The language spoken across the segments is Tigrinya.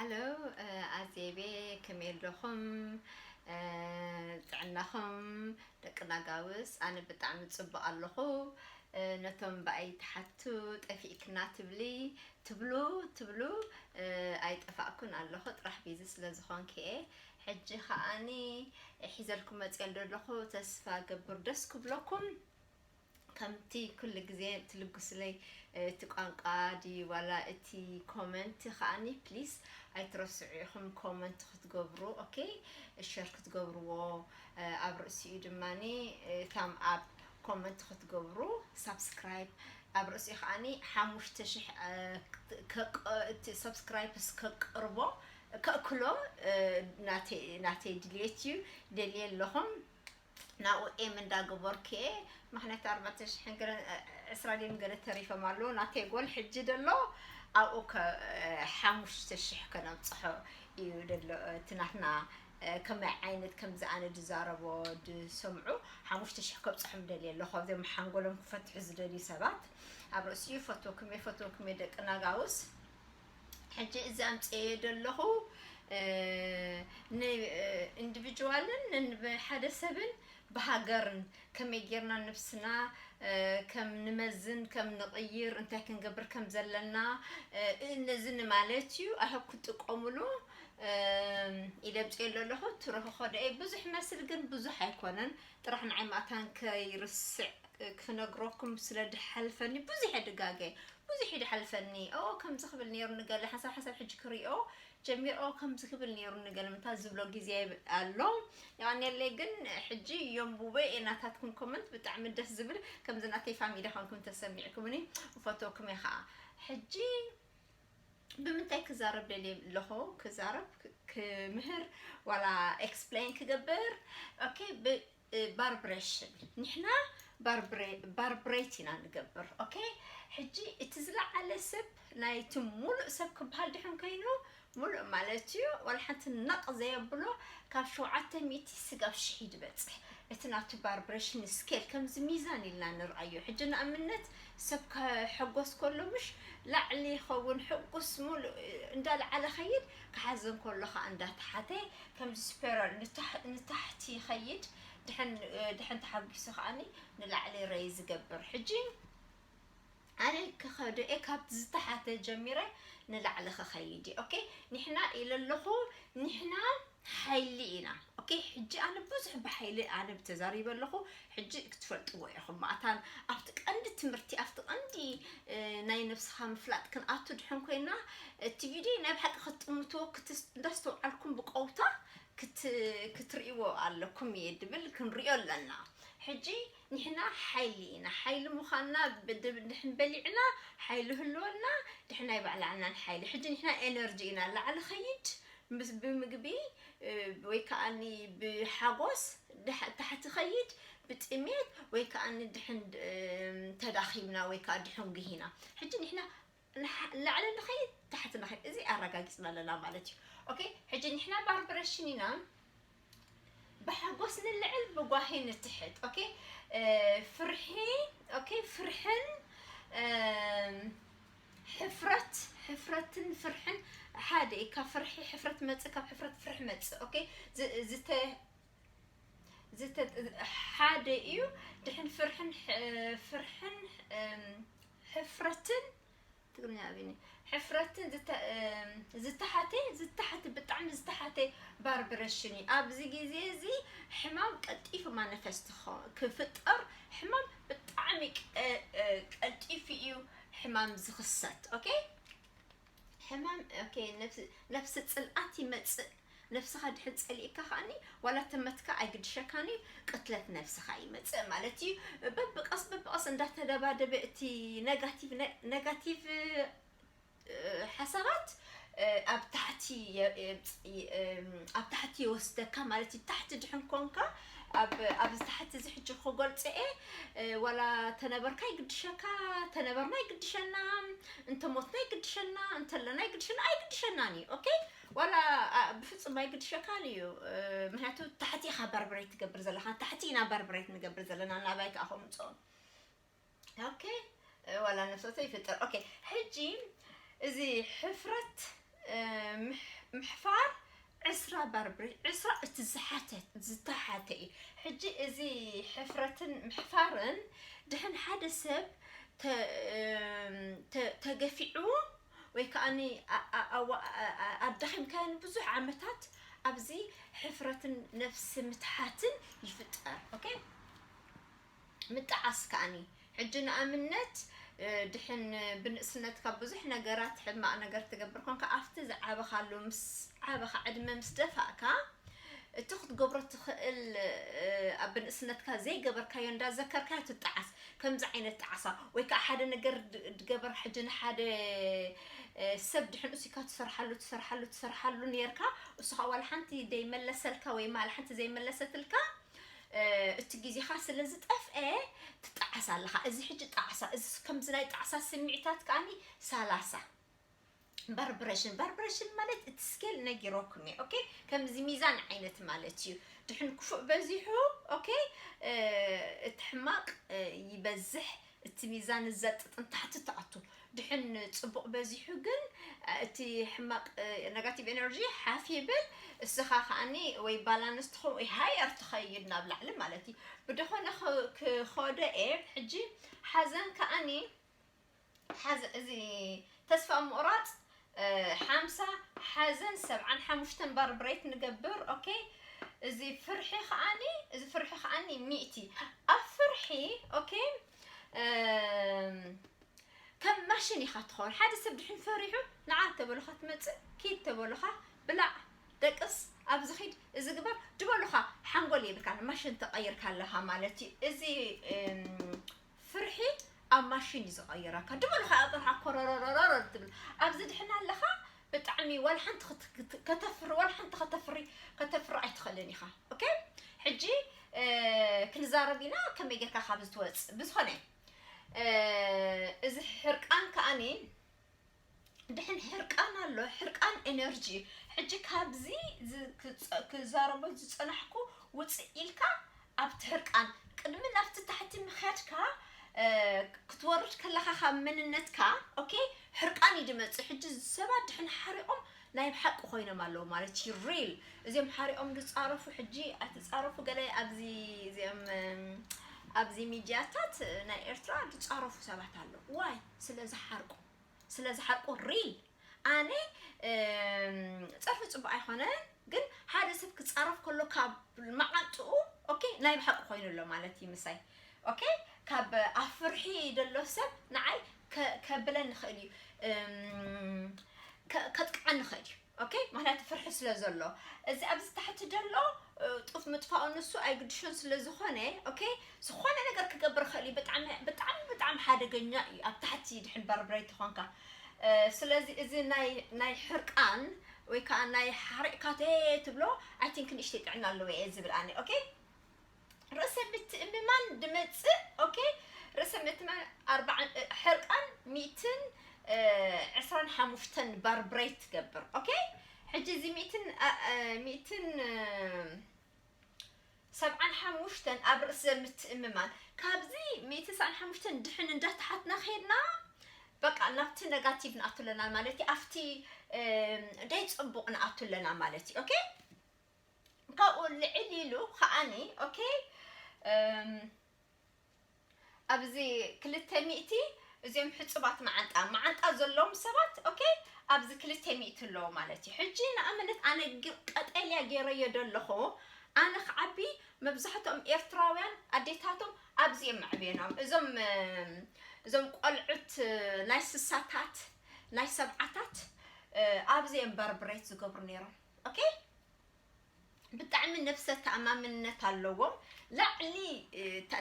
ሃሎ፣ ኣዜቤ፣ ከመይ ኣለኹም? ጥዕናኹም? ደቂ ናጋውስ፣ ኣነ ብጣዕሚ ጽቡቕ ኣለኹ። ነቶም ብኣይ ትሓቱ፣ ጠፊእክና ትብሊ፣ ትብሉ፣ ትብሉ፣ ኣይጠፋእኩን ኣለኹ፣ ጥራሕ ቢዚ ስለ ዝኾንኩ እየ። ሕጂ ከኣኒ ሒዘልኩም መጽኤ ዘለኹ፣ ተስፋ ገብር ደስ ክብለኩም። ከምቲ ኩሉ ግዜ ትልግሱለይ፣ እቲ ቋንቋ ድዩ ዋላ እቲ ኮመንት ከኣኒ፣ ፕሊስ ኣይትረስዑ ኢኹም ኮመንት ክትገብሩ፣ ኦኬ? ሸር ክትገብርዎ፣ ኣብ ርእሲኡ ድማኒ ታም ኣፕ ኮመንት ክትገብሩ፣ ሳብስክራይብ ኣብ ርእሲኡ ከኣኒ ሓሙሽተ ሽሕ፣ እቲ ሳብስክራይብስ ከቅርቦ፣ ከእክሎ፣ ናተይ፣ ናተይ ድልየት እዩ። ደልየ ኣለኹም። ናብኡ ኤም እንዳገበርኩ እየ። ምኽንያቱ ኣርባዕተ ሽሕን ገለ፣ ዕስራ ድዮም ገለ ተሪፎም ኣለዉ። ናተይ ጎል ሕጂ ደሎ ኣብኡ ከ-፣ ሓሙሽተ ሽሕ ከነብጽሖ እዩ ደሎ። እቲ ናትና ከመይ ዓይነት ከምዚ ኣነ ድዛረቦ ድሰምዑ ሓሙሽተ ሽሕ ከብጽሖም ደልየ ኣለኹ። ካብዚኦም ሓንጎሎም ክፈትሑ ዝደልዩ ሰባት ኣብ ርእሲኡ ፈትወኩም እየ፣ ፈትወኩም እየ ደቂ ናጋውስ። ሕጂ እዚ ኣምፅኤዮ ዘለኹ፣ እ፣ ን-፣ እ፣ ኢንዲቪጁዋልን ን-፣ ብሓደ ሰብን ብሃገርን ከመይ ጌርና ነብስና፣ እ፣ ከም ንመዝን፣ ከም ንቕይር፣ እንታይ ክንገብር ከም ዘለና፣ እ፣ ነዚ ንማለት እዩ። ኣይ ሆፕ ክትጥቀሙሉ፣ እ፣ ኢለ ኣምፅኤዮ ዘለኹ። ትረኽኾ ደኤ ብዙሕ መስል ግን ብዙሕ ኣይኮነን። ጥራሕ ንዓይ ማእታን ከይርስዕ ክነግረኩም ስለ ድሓልፈኒ ብዙሕ እየ ድጋገ፣ ብዙሕ እዩ ድሓልፈኒ። ኦ፣ ከምዚ ክብል ነይሩ ንገለ ሓሳብ ሓሳብ ሕጂ ክሪኦ ጀሚር፣ ኦ፣ ከምዚ ክብል ነይሩ ንገለ ምታ ዝብሎ ግዜ ኣሎ። የቐንየለይ ግን ሕጂ ዮም ቡበይ እየ ናታትኩም ኮመንት ብጣዕሚ ደስ ዝብል፣ ከምዚ ናተይ ፋሚሊ ኾንኩም ተሰሚዕኩምኒ፣ እፈትወኩም እየ ኸዓ። ሕጂ ብምንታይ ክዛረብ ደልየ ኣለኹ? ክዛረብ፣ ክ-፣ ክምህር፣ ዋላ ኤክስፕሌን ክገብር? ኦኬ፣ ብ-፣ እ፣ ባርብሬሽን። ንሕና ባርብሬ-፣ ባርብሬት ኢና ንገብር። ኦኬ፣ ሕጂ እቲ ዝለዓለ ሰብ ናይቲ ሙሉእ ሰብ ክበሃል ድሕን ኮይኑ፣ ሙሉእ ማለት እዩ፣ ዋላ ሓንቲ ነቕ ዘየብሎ፣ ካብ ሸውዓተ ሚእቲ ስጋብ ሽሕ ድበጽሕ። እቲ ናቱ ባርብሬሽን ስኬል ከምዚ ሚዛን ኢልና ንርኣዮ። ሕጂ ንኣብነት ሰብ ከሐጎስ ከሎ ምሽ ላዕሊ ይኸውን፣ ሕጉስ ሙሉእ እንዳለዓለ ኸይድ፣ ክሓዝን ከሎ ኸዓ እንዳተሓተ ከምዚ ስፔራል ንታሕ-፣ ንታሕቲ ይኸይድ። ድሕን፣ ድሕን ተሓጒሱ ኸዓኒ ንላዕሊ ረይ ዝገብር። ሕጂ ኣነ ክኸዶ እየ፣ ካብ ዝተሓተ ጀሚረ ንላዕሊ ክኸይድ እየ። ኦኬ፣ ንሕና ኢለ ኣለኹ፣ ንሕና ሓይሊ ኢና። ኦኬ፣ ሕጂ ኣነ ብዙሕ ብሓይሊ ኣነ ተዛሪበ ኣለኹ። ሕጂ ክትፈልጥዎ ኢኹም። ማእታን ኣብቲ ቀንዲ ትምህርቲ፣ ኣብቲ ቀንዲ፣ እ፣ ናይ ነብስኻ ምፍላጥ ክንኣቱ ድሕን ኮይና፣ እቲ ቪድዮ ናይ ብሓቂ ክትጥምትዎ፣ ክትስ-፣ እንዳስተውዓልኩም ብቀውታ ክት-፣ ክትርእይዎ ኣለኩም እየ ድብል፣ ክንርእዮ ኣለና። ሕጂ ንሕና ሓይሊ ኢና። ሓይሊ ምዃንና ብድ-፣ ድሕን በሊዕና ሓይሊ ህልወና፣ ድሕን ኣይባዕላዕናን ሓይሊ። ሕጂ ንሕና ኤነርጂ ኢና። ላዕሊ ኸይድ ምስ፣ ብምግቢ፣ እ፣ ወይ ከኣኒ ብሓጎስ ድሕ-፣ ታሕቲ ኸይድ፣ ብጥሜት ወይ ከኣኒ ድሕን፣ እ፣ ተዳኺምና ወይ ከኣ ድሕን ጉሂና። ሕጂ ንሕና ንሓ-፣ ንላዕሊ ንኸይድ፣ ታሕቲ ንኸይድ። እዚ ኣረጋጊጽና ኣለና ማለት እዩ። ኦኬ፣ ሕጂ ንሕና ባርብሬሽን ኢና። ብሓጎስ ንልዕል፣ ብጓሂ ንትሕት። ኦኬ፣ እ፣ ፍርሒ፣ ኦኬ፣ ፍርሕን፣ እም፣ ሕፍረት፣ ሕፍረትን ፍርሕን ሓደ እዩ። ካብ ፍርሒ ሕፍረት መጽእ፣ ካብ ሕፍረት ፍርሒ መጽእ። ኦኬ፣ ዝ-፣ ዝተ-፣ ዝተ-፣ ሓደ እዩ። ድሕን ፍርሕን፣ ሕ-፣ ፍርሕን፣ እም፣ ሕፍረትን ትግርኛ ኣቢኒ። ሕፍረትን ዝተ-፣ እም፣ ዝተሓተ፣ ዝተሓተ፣ ብጣዕሚ ዝተሓተ ባርብሬሽን እዩ። ኣብዚ ግዜ እዚ ሕማም ቀልጢፉ ማኒፌስት ክኾ-፣ ክፍጠር፣ ሕማም ብጣዕሚ ቀ-፣ እ፣ ቀልጢፉ እዩ ሕማም ዝኽሰት። ኦኬ? ሕማም፣ ኦኬ፣ ነብስ-፣ ነብሲ ጽልኣት ይመጽእ። ነብስኻ ድሕን ጸሊእካ ከኣኒ፣ ዋላ ተመትካ ኣይግድሸካን እዩ፣ ቅትለት ነብስኻ ይመጽእ ማለት እዩ። በብቐስ፣ በብቐስ እንዳተደባደበ እቲ ነጋቲቭ፣ ነ-፣ ነጋቲቭ፣ እ፣ ሓሳባት፣ እ፣ ኣብ ታሕቲ የ-፣ የ-፣ የ-፣ እም፣ ኣብ ታሕቲ ይወስደካ ማለት እዩ። ታሕቲ ድሕን ኮንካ፣ ኣብ፣ ኣብዚ ታሕቲ እዚ ሕጂ ክገልጾ እየ፣ እ፣ ዋላ ተነበርካ ይግድሸካ፣ ተነበርና ይግድሸና፣ እንተሞትና ይግድሸና፣ እንተለና ይግድሸና፣ ኣይግድሸናን እዩ። ኦኬ? ዋላ፣ ኣ፣ ብፍጹም ኣይግድሸካን እዩ። እ፣ ምኽንያቱ ታሕቲ ኢኻ ባርብሬት ትገብር ዘለኻ፣ ታሕቲ ኢና ባርብሬት ንገብር ዘለና፣ ናባይ ከኣ ከምጽኦ። ኦኬ፣ እ፣ ዋላ ነፍሰቶ ይፍጠር። ኦኬ፣ ሕጂ እዚ ሕፍረት፣ ምሕፋር ዕስራ ባርብሪ ዕስራ እቲ ዝተሓተ እዩ። ሕጂ እዚ ሕፍረትን ምሕፋርን ድሕን ሓደ ሰብ ተገፊዑ ወይ ከዓ ኣዳኺምካዮ ንብዙሕ ዓመታት ኣብዚ ሕፍረትን ነፍሲ ምትሓትን ይፍጠር። ኦኬ፣ ምጥዓስ ከዓኒ ሕጂ ንኣብነት ድሕን ብንእስነትካ ብዙሕ ነገራት ሕማቕ ነገር ትገብር ኮንካ ኣብቲ ዝዓበኻሉ ምስ ዓበኻ ዕድመ ምስ ደፋእካ እቲ ክትገብሮ ትኽእል ኣብ ብንእስነትካ ዘይገበርካዮ እንዳዘከርካዮ ትጠዓስ። ከምዚ ዓይነት ጣዕሳ ወይ ከዓ ሓደ ነገር ድገበር ሕጂ ንሓደ ሰብ ድሕን እሱካ ትሰርሓሉ ትሰርሓሉ ትሰርሓሉ ነርካ እሱ ከዓ ዋላ ሓንቲ ደይመለሰልካ ወይ ማል ሓንቲ ዘይመለሰትልካ እቲ ግዜኻ ስለ ዝጠፍአ ትጠዓስ ኣለኻ። እዚ ሕጂ ጣዕሳ እዚ ከምዚ ናይ ጣዕሳ ስምዒታት ከዓኒ ሰላሳ በርብረሽን በርብረሽን ማለት እቲ ስኬል ነጊሮኩም እየ። ኦኬ፣ ከምዚ ሚዛን ዓይነት ማለት እዩ። ድሕን ክፉእ በዚሑ ኦኬ፣ እቲ ሕማቕ ይበዝሕ፣ እቲ ሚዛን ዘጥጥን ታሕቲ ትኣቱ። ድሕን ፅቡቕ በዚሑ ግን እቲ ሕማቕ negative energy ሓፍ ይብል። እስኻ ከዓኒ ወይ ባላንስ ትኸውን ወይ ሃየር ትኸይድ ናብ ላዕሊ ማለት እዩ። ብደኾነ ክኾደ እየ ሕጂ ሓዘን ከዓኒ ሓዘ እዚ ተስፋ ምቑራፅ ሓምሳ ሓዘን ሰብዓን ሓሙሽተን ባርብሬት ንገብር። ኦኬ፣ እዚ ፍርሒ ከዓኒ እዚ ፍርሒ ከዓኒ ሚእቲ ኣብ ፍርሒ ኦኬ ከም ማሽን ኢኻ ትኸውን። ሓደ ሰብ ድሕን ፈሪሑ ንዓ ተበሉኻ ትመፅእ፣ ኪድ ተበሉኻ ብላዕ፣ ደቅስ፣ ኣብዚ ኺድ፣ እዚ ግበር ድበሉኻ ሓንጎል የብልካ ማሽን ተቐይርካ ኣለኻ ማለት እዩ። እዚ ፍርሒ ኣብ ማሽን እዩ ዝቐይረካ። ድበሉኻ ጥርሓ ኮረረረረር ትብል ኣብዚ ድሕን ኣለኻ ብጣዕሚ ዋላ ሓንቲ ከተፍሪ ዋላ ሓንቲ ከተፍሪ ከተፍሪ ኣይትኽእልን ኢኻ። ኦኬ፣ ሕጂ ክንዛረብ ኢና ከመይ ጌርካ ካብ ዝትወፅእ ብዝኾነ እዚ ሕርቃን ከዓኒ ድሕን ሕርቃን ኣሎ ሕርቃን ኤነርጂ። ሕጂ ካብዚ ክዛረቦ ዝፀናሕኩ ውፅእ ኢልካ ኣብቲ ሕርቃን ቅድሚ ናብቲ ታሕቲ ምኽያድካ ክትወርድ ከለኻ ካብ መንነትካ ኦኬ ሕርቃን እዩ ድመፅእ። ሕጂ ሰባት ድሕን ሓሪቆም ናይ ብሓቂ ኮይኖም ኣለዉ ማለት እዩ። ሪል እዚኦም ሓሪቆም ዝፃረፉ ሕጂ ኣይትፃረፉ ገለ ኣብዚ እዚኦም ኣብዚ ሚድያታት ናይ ኤርትራ ዝፃረፉ ሰባት ኣለዉ። ዋይ ስለ ዝሓርቁ ስለ ዝሓርቁ ሪል ኣነ ፀርፊ ፅቡቅ ኣይኮነን፣ ግን ሓደ ሰብ ክፃረፍ ከሎ ካብ መዓንጥኡ ኦኬ ናይ ብሓቂ ኮይኑ ኣሎ ማለት እዩ ምሳይ። ኦኬ ካብ ኣብ ፍርሒ ዘሎ ሰብ ንዓይ ከብለን ንኽእል እዩ ከጥቅዓን ንኽእል እዩ። ኦኬ ምክንያቱ ፍርሒ ስለ ዘሎ እዚ ኣብዚ ታሕቲ ዘሎ ጡፍ ምጥፋኡ ንሱ ኣይግድሾን ስለ ዝኾነ ኦኬ ዝኾነ ነገር ክገብር ይኽእል እዩ። ብጣዕሚ ብጣዕሚ ብጣዕሚ ሓደገኛ እዩ ኣብ ታሕቲ ድሕን በርብረይ ተኾንካ። ስለዚ እዚ ናይ ናይ ሕርቃን ወይ ከዓ ናይ ሓሪቕካ ተ ትብሎ ኣይ ቲንክ ንእሽተይ ጥዕና ኣለዎ እየ ዝብል ኣነ። ኦኬ ርእሰ ምትእምማን ድመፅእ ኦኬ ርእሰ ምትእምማን ኣርባዓን ሕርቃን ሚእትን ዕስራን ሓሙሽተን ባርብሬት ትገብር። ኦኬ ሕጂ እዚ ሚእትን ሚእትን ሰብዓን ሓሙሽተን ኣብ ርእሲ ዘምትእምማን ካብዚ ሚእቲ ሰብዓን ሓሙሽተን ድሕን እንዳተሓትና ከድና በቃ ናብቲ ነጋቲቭ ንኣቱ ኣለና ማለት እዩ። ኣብቲ ደይ ፅቡቕ ንኣቱ ኣለና ማለት እዩ። ኦኬ ካብኡ ልዕል ኢሉ ከዓኒ ኦኬ ኣብዚ ክልተ ሚእቲ እዚኦም ሕፁባት መዓንጣ መዓንጣ ዘለዎም ሰባት ኦኬ ኣብዚ ክልተ ሚእቲ ኣለዎ ማለት እዩ። ሕጂ ንኣብነት ኣነ ቀጠልያ ገይረዮ ደለኹ ኣነ ክዓቢ መብዛሕትኦም ኤርትራውያን ኣዴታቶም ኣብዚ እዮም መዕብየናም እዞም እዞም ቆልዑት ናይ ስሳታት ናይ ሰብዓታት ኣብዚ እዮም በርብሬት ዝገብሩ ነይሮም። ኦኬ ብጣዕሚ ነብሰ ተኣማምነት ኣለዎም። ላዕሊ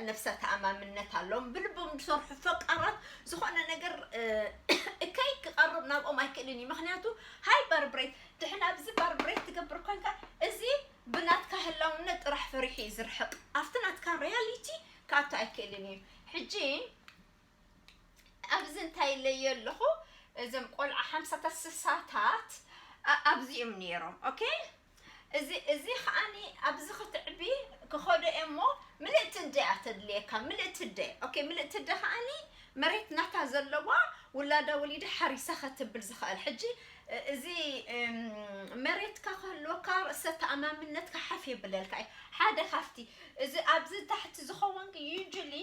ነብሰ ተኣማምነት ኣለዎም። ብልቦም ዝሰርሑ ፈቃራት ዝኾነ ነገር እከይ ክቐርብ ናብኦም ኣይክእልን እዩ። ምክንያቱ ሃይ ባርብሬት ድሕን ኣብዚ ባርብሬት ትገብር ኮንካ እዚ ብናትካ ህላውነት ጥራሕ ፈሪሑ እዩ ዝርሕቕ። ኣብቲ ናትካ ሪያሊቲ ክኣቱ ኣይክእልን እዩ። ሕጂ ኣብዚ እንታይ ኢለዮ ኣለኹ እዞም ቆልዓ ሓምሳታት ስሳታት ኣብዚ እዮም ነይሮም። ኦኬ እዚ እዚ ከዓኒ ኣብዚ ክትዕቢ ክኸዶ እየ እሞ ምልእቲ እደ እያ ተድልየካ ምልእቲ እደ። ኦኬ ምልእቲ እደ ከዓኒ መሬት ናታ ዘለዋ ውላዳ ወሊዳ ሓሪሳ ከትብል ዝኽእል ሕጂ እዚ መሬትካ ክህልወካ ርእሰ ተኣማምነትካ ሓፍ የብለልካ እዩ። ሓደ ካብቲ እዚ ኣብዚ ታሕቲ ዝኸውን ዩጅሊ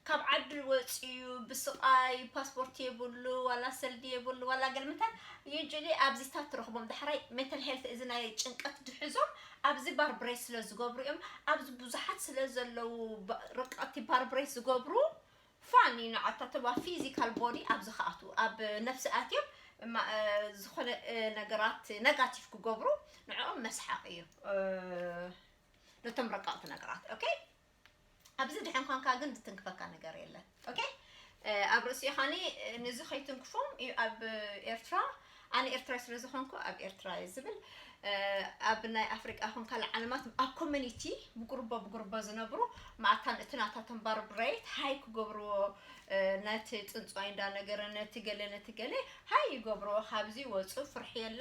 ካብ ዓዲ ወፅዩ ብስቓይ ፓስፖርት የብሉ ዋላ ሰልዲ የብሉ ዋላ ገልምታት ዩጅሊ ኣብዚታት ትረኽቦም። ዳሕራይ ሜንታል ሄልት እዚ ናይ ጭንቀት ድሕዞም ኣብዚ ባርብሬት ስለ ዝገብሩ እዮም። ኣብዚ ብዙሓት ስለ ዘለዉ ርቀቲ ባርብሬት ዝገብሩ ፋኒ ንዓታተባ ፊዚካል ቦዲ ኣብዚ ክኣትዉ ኣብ ነፍሲ ኣትዮም ዝኾነ ነገራት ነጋቲቭ ክገብሩ ንዕኦም መስሓቕ እዩ። ነቶም ረቀቕቲ ነገራት ኦኬ። ኣብዚ ድሕን ኮንካ ግን ዝትንክፈካ ነገር የለን። ኦኬ ኣብ ርእሲኡ ኻኒ ንዚ ከይትንክፎም እዩ ኣብ ኤርትራ ኣነ ኤርትራ ስለ ዝኾንኩ ኣብ ኤርትራ እየ ዝብል ኣብ ናይ ኣፍሪቃ ኹን ካልእ ዓለማት ኣብ ኮሚኒቲ ብጉርቦ ብጉርቦ ዝነብሩ ማእታን እቲ ናታቶም ባርብሬት ሃይ ክገብርዎ ነቲ ጽንጽዋይ እንዳነገረ ነቲ ገለ ነቲ ገለ ሃይ ይገብርዎ። ካብዚ ወፁ ፍርሒ የለ።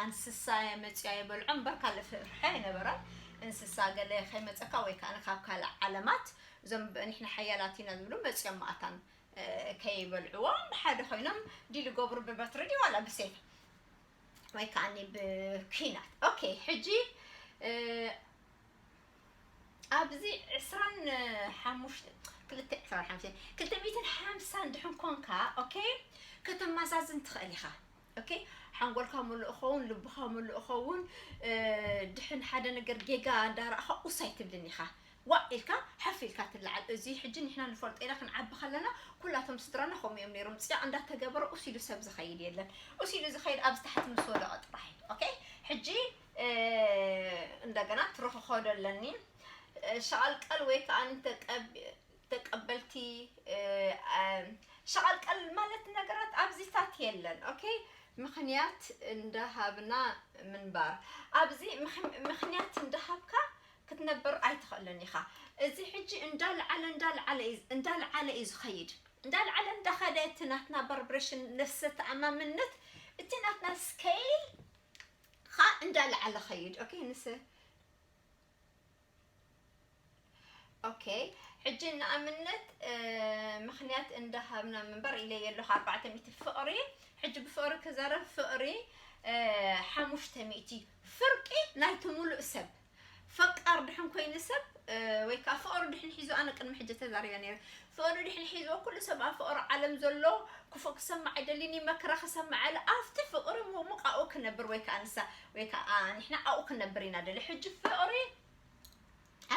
ኣንስሳ የመፅያ የበልዖ እምበር ካልእ ፍርሒ ኣይነበረን። እንስሳ ገለ ከይመፀካ ወይ ከዓ ካብ ካልእ ዓለማት እዞም ንሕና ሓያላት ኢና ዝብሉ መፅኦም ማእታን ከይበልዕዎም ብሓደ ኮይኖም ዲል ይገብሩ ብበትሪ ድዩ ዋላ ብሴፍ ወይ ከዓ ብኪናት። ኦኬ ሕጂ ኣብዚ ዕስራን ሓሙሽተ ክልተ ዕስራን ሓሙሽተ ክልተ ሚእትን ሓምሳን ድሕን ኮንካ ኦኬ ከተማዛዝን ትኽእል ኢኻ። ኦኬ ሓንጎልካ ምሉእ ኸውን ልብኻ ምሉእ ኸውን ድሕን ሓደ ነገር ጌጋ እንዳረእኻ ኡስ ኣይትብልን ኢኻ። ዋእ ኢልካ ሓፍ ኢልካ ትለዓል። እዚ ሕጂ ንሕና ንፈልጦ ኢና ክንዓቢ ከለና ኩላቶም ስድራና ከምኡ እዮም ነይሮም። ፅያቕ እንዳተገበረ ኡስ ኢሉ ሰብ ዝኸይድ የለን። ኡስ ኢሉ ዝኸይድ ኣብዚ ታሕቲ ምስ ወደቐ ጥራሕ እዩ። ኦኬ ሕጂ እንደገና ትረኽኸዶ ኣለኒ ሸቓልቀል ወይ ከዓ ተቀበልቲ ሸቓልቀል ማለት ነገራት ኣብዚታት የለን። ኦኬ ምኽንያት እንዳሃብና ምንባር ኣብዚ ምኽንያት እንዳሃብካ ክትነብር ኣይትኽእልን ኢኻ። እዚ ሕጂ እንዳልዓለ እንዳልዓለ እንዳልዓለ እዩ ዝኸይድ። እንዳልዓለ እንዳኸደ እቲ ናትና ባርብሬሽን ነፍሰ ተኣማምነት እቲ ናትና ስኬይል ኻ እንዳልዓለ ኸይድ። ኦኬ ንስ ኦኬ ሕጂ ንኣብነት ምኽንያት እንዳሃብና ምንባር ኢለ የለኹ ኣርባዕተ ሚእቲ ፍቕሪ ሕጂ ብፍቕሪ ክዛረብ ፍቕሪ ሓሙሽተ ሚእቲ ፍርቂ ናይቲ ሙሉእ ሰብ ፈቃር ድሕን ኮይኑ ሰብ ወይ ከዓ ፍቕሪ ድሕን ሒዙ ኣነ ቅድሚ ሕጂ ተዛሪበ ነይረ። ፍቕሪ ድሕን ሒዝዎ ኩሉ ሰብ ኣብ ፍቕሪ ዓለም ዘሎ ክፉእ ክሰማዕ ኣይደልን እዩ። መከራ ክሰማዕ ኣለ ኣብቲ ፍቕሪ ሙሙቕ ኣብኡ ክነብር ወይ ከዓ ንሳ ወይ ከዓ ንሕና ኣብኡ ክነብር ኢና ደሊ። ሕጂ ፍቕሪ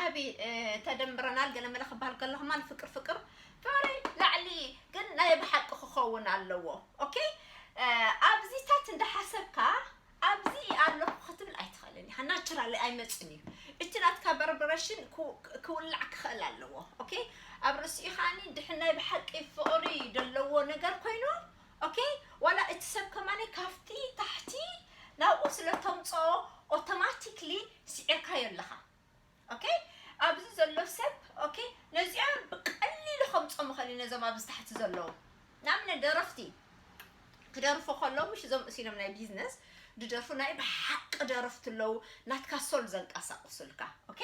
ኣቢ ተደምብረናል ገለ መለ ክበሃል ከለኹ ማን ፍቅር ፍቅር ፍቅሪ ላዕሊ ግን ናይ ብሓቂ ክኸውን ኣለዎ። ኦኬ ኣብዚታት እንዳሓሰብካ ኣብዚ ኣለኹ ክትብል ኣይትኽእልን ኢኻ። ናቹራሊ ኣይመፅን እዩ። እቲ ናትካ በርበረሽን ክውላዕ ክኽእል ኣለዎ። ኦኬ ኣብ ርእሲኡ ከዓኒ ድሕን ናይ ብሓቂ ፍቕሪ ዘለዎ ነገር ኮይኑ ኦኬ ዋላ እቲ ሰብ ከማኒ ካብቲ ታሕቲ ናብኡ ስለ ተምፅኦ ኦቶማቲክሊ ስዒርካዮ ኣለኻ። ኦኬ ኣብዚ ዘሎ ሰብ ኦኬ ነዚኦም ብቀሊሉ ከምፆም ይኽእል እዩ። ነዞም ኣብዚ ታሕቲ ዘለዉ ንኣብነት ደረፍቲ ክደርፉ ከለዉ ምሽ እዞም እሲሎም ናይ ቢዝነስ ድደርፉ ናይ ብሓቂ ደረፍቲ ኣለዉ ናትካ ሶል ዘንቀሳቅሱልካ። ኦኬ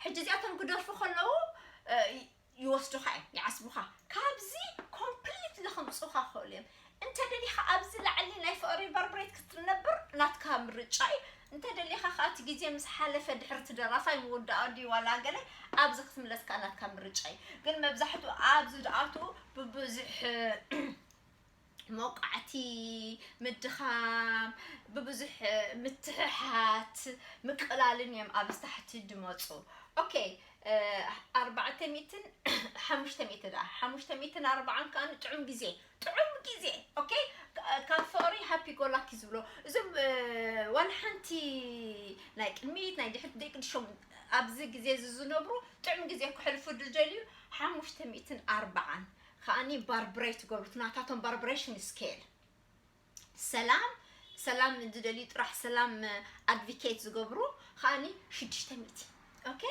ሕጂ እዚኣቶም ክደርፉ ከለዉ ይወስዱኻ እዮም ይዓስቡኻ። ካብዚ ኮምፕሊትሊ ከምፁኻ ክኽእሉ እዮም። እንተ ደሊኻ ኣብዚ ላዕሊ ናይ ፍቕሪ በርብሬት ክትነብር ናትካ ምርጫ እዩ። እንተ ደሊኻ ከዓ እቲ ግዜ ምስ ሓለፈ ድሕርቲ ደራፋይ ምውዳኣ ድዩ ዋላ ገለ ኣብዚ ክትምለስ ከዓ ናትካ ምርጫ እዩ። ግን መብዛሕትኡ ኣብዚ ዝኣትዉ ብብዙሕ መውቃዕቲ፣ ምድኻም፣ ብብዙሕ ምትሕሓት፣ ምቅላልን እዮም ኣብዚ ታሕቲ ድመፁ። ኦኬ ኣርባዕተ ሚእትን ሓሙሽተ ሚእቲ ደኣ ሓሙሽተ ሚእትን ኣርባዓን ከዓ ጥዑም ግዜ ጥዑም ግዜ ኦኬ ካብ ፍቕሪ ሃፒ ጎላኪ ዝብሎ እዞም ዋላ ሓንቲ ናይ ቅድሚት ናይ ድሕሪት ደቂ ድሾም ኣብዚ ግዜ እዚ ዝነብሩ ጥዑም ግዜ ክሕልፉ ዝደልዩ ሓሙሽተ ሚእትን ኣርባዓን ከዓኒ ባርብሬት ገብሩት ናታቶም ባርብሬሽን ስኬል ሰላም ሰላም ዝደልዩ ጥራሕ ሰላም ኣድቪኬት ዝገብሩ ከዓኒ ሽዱሽተ ሚእቲ ኦኬ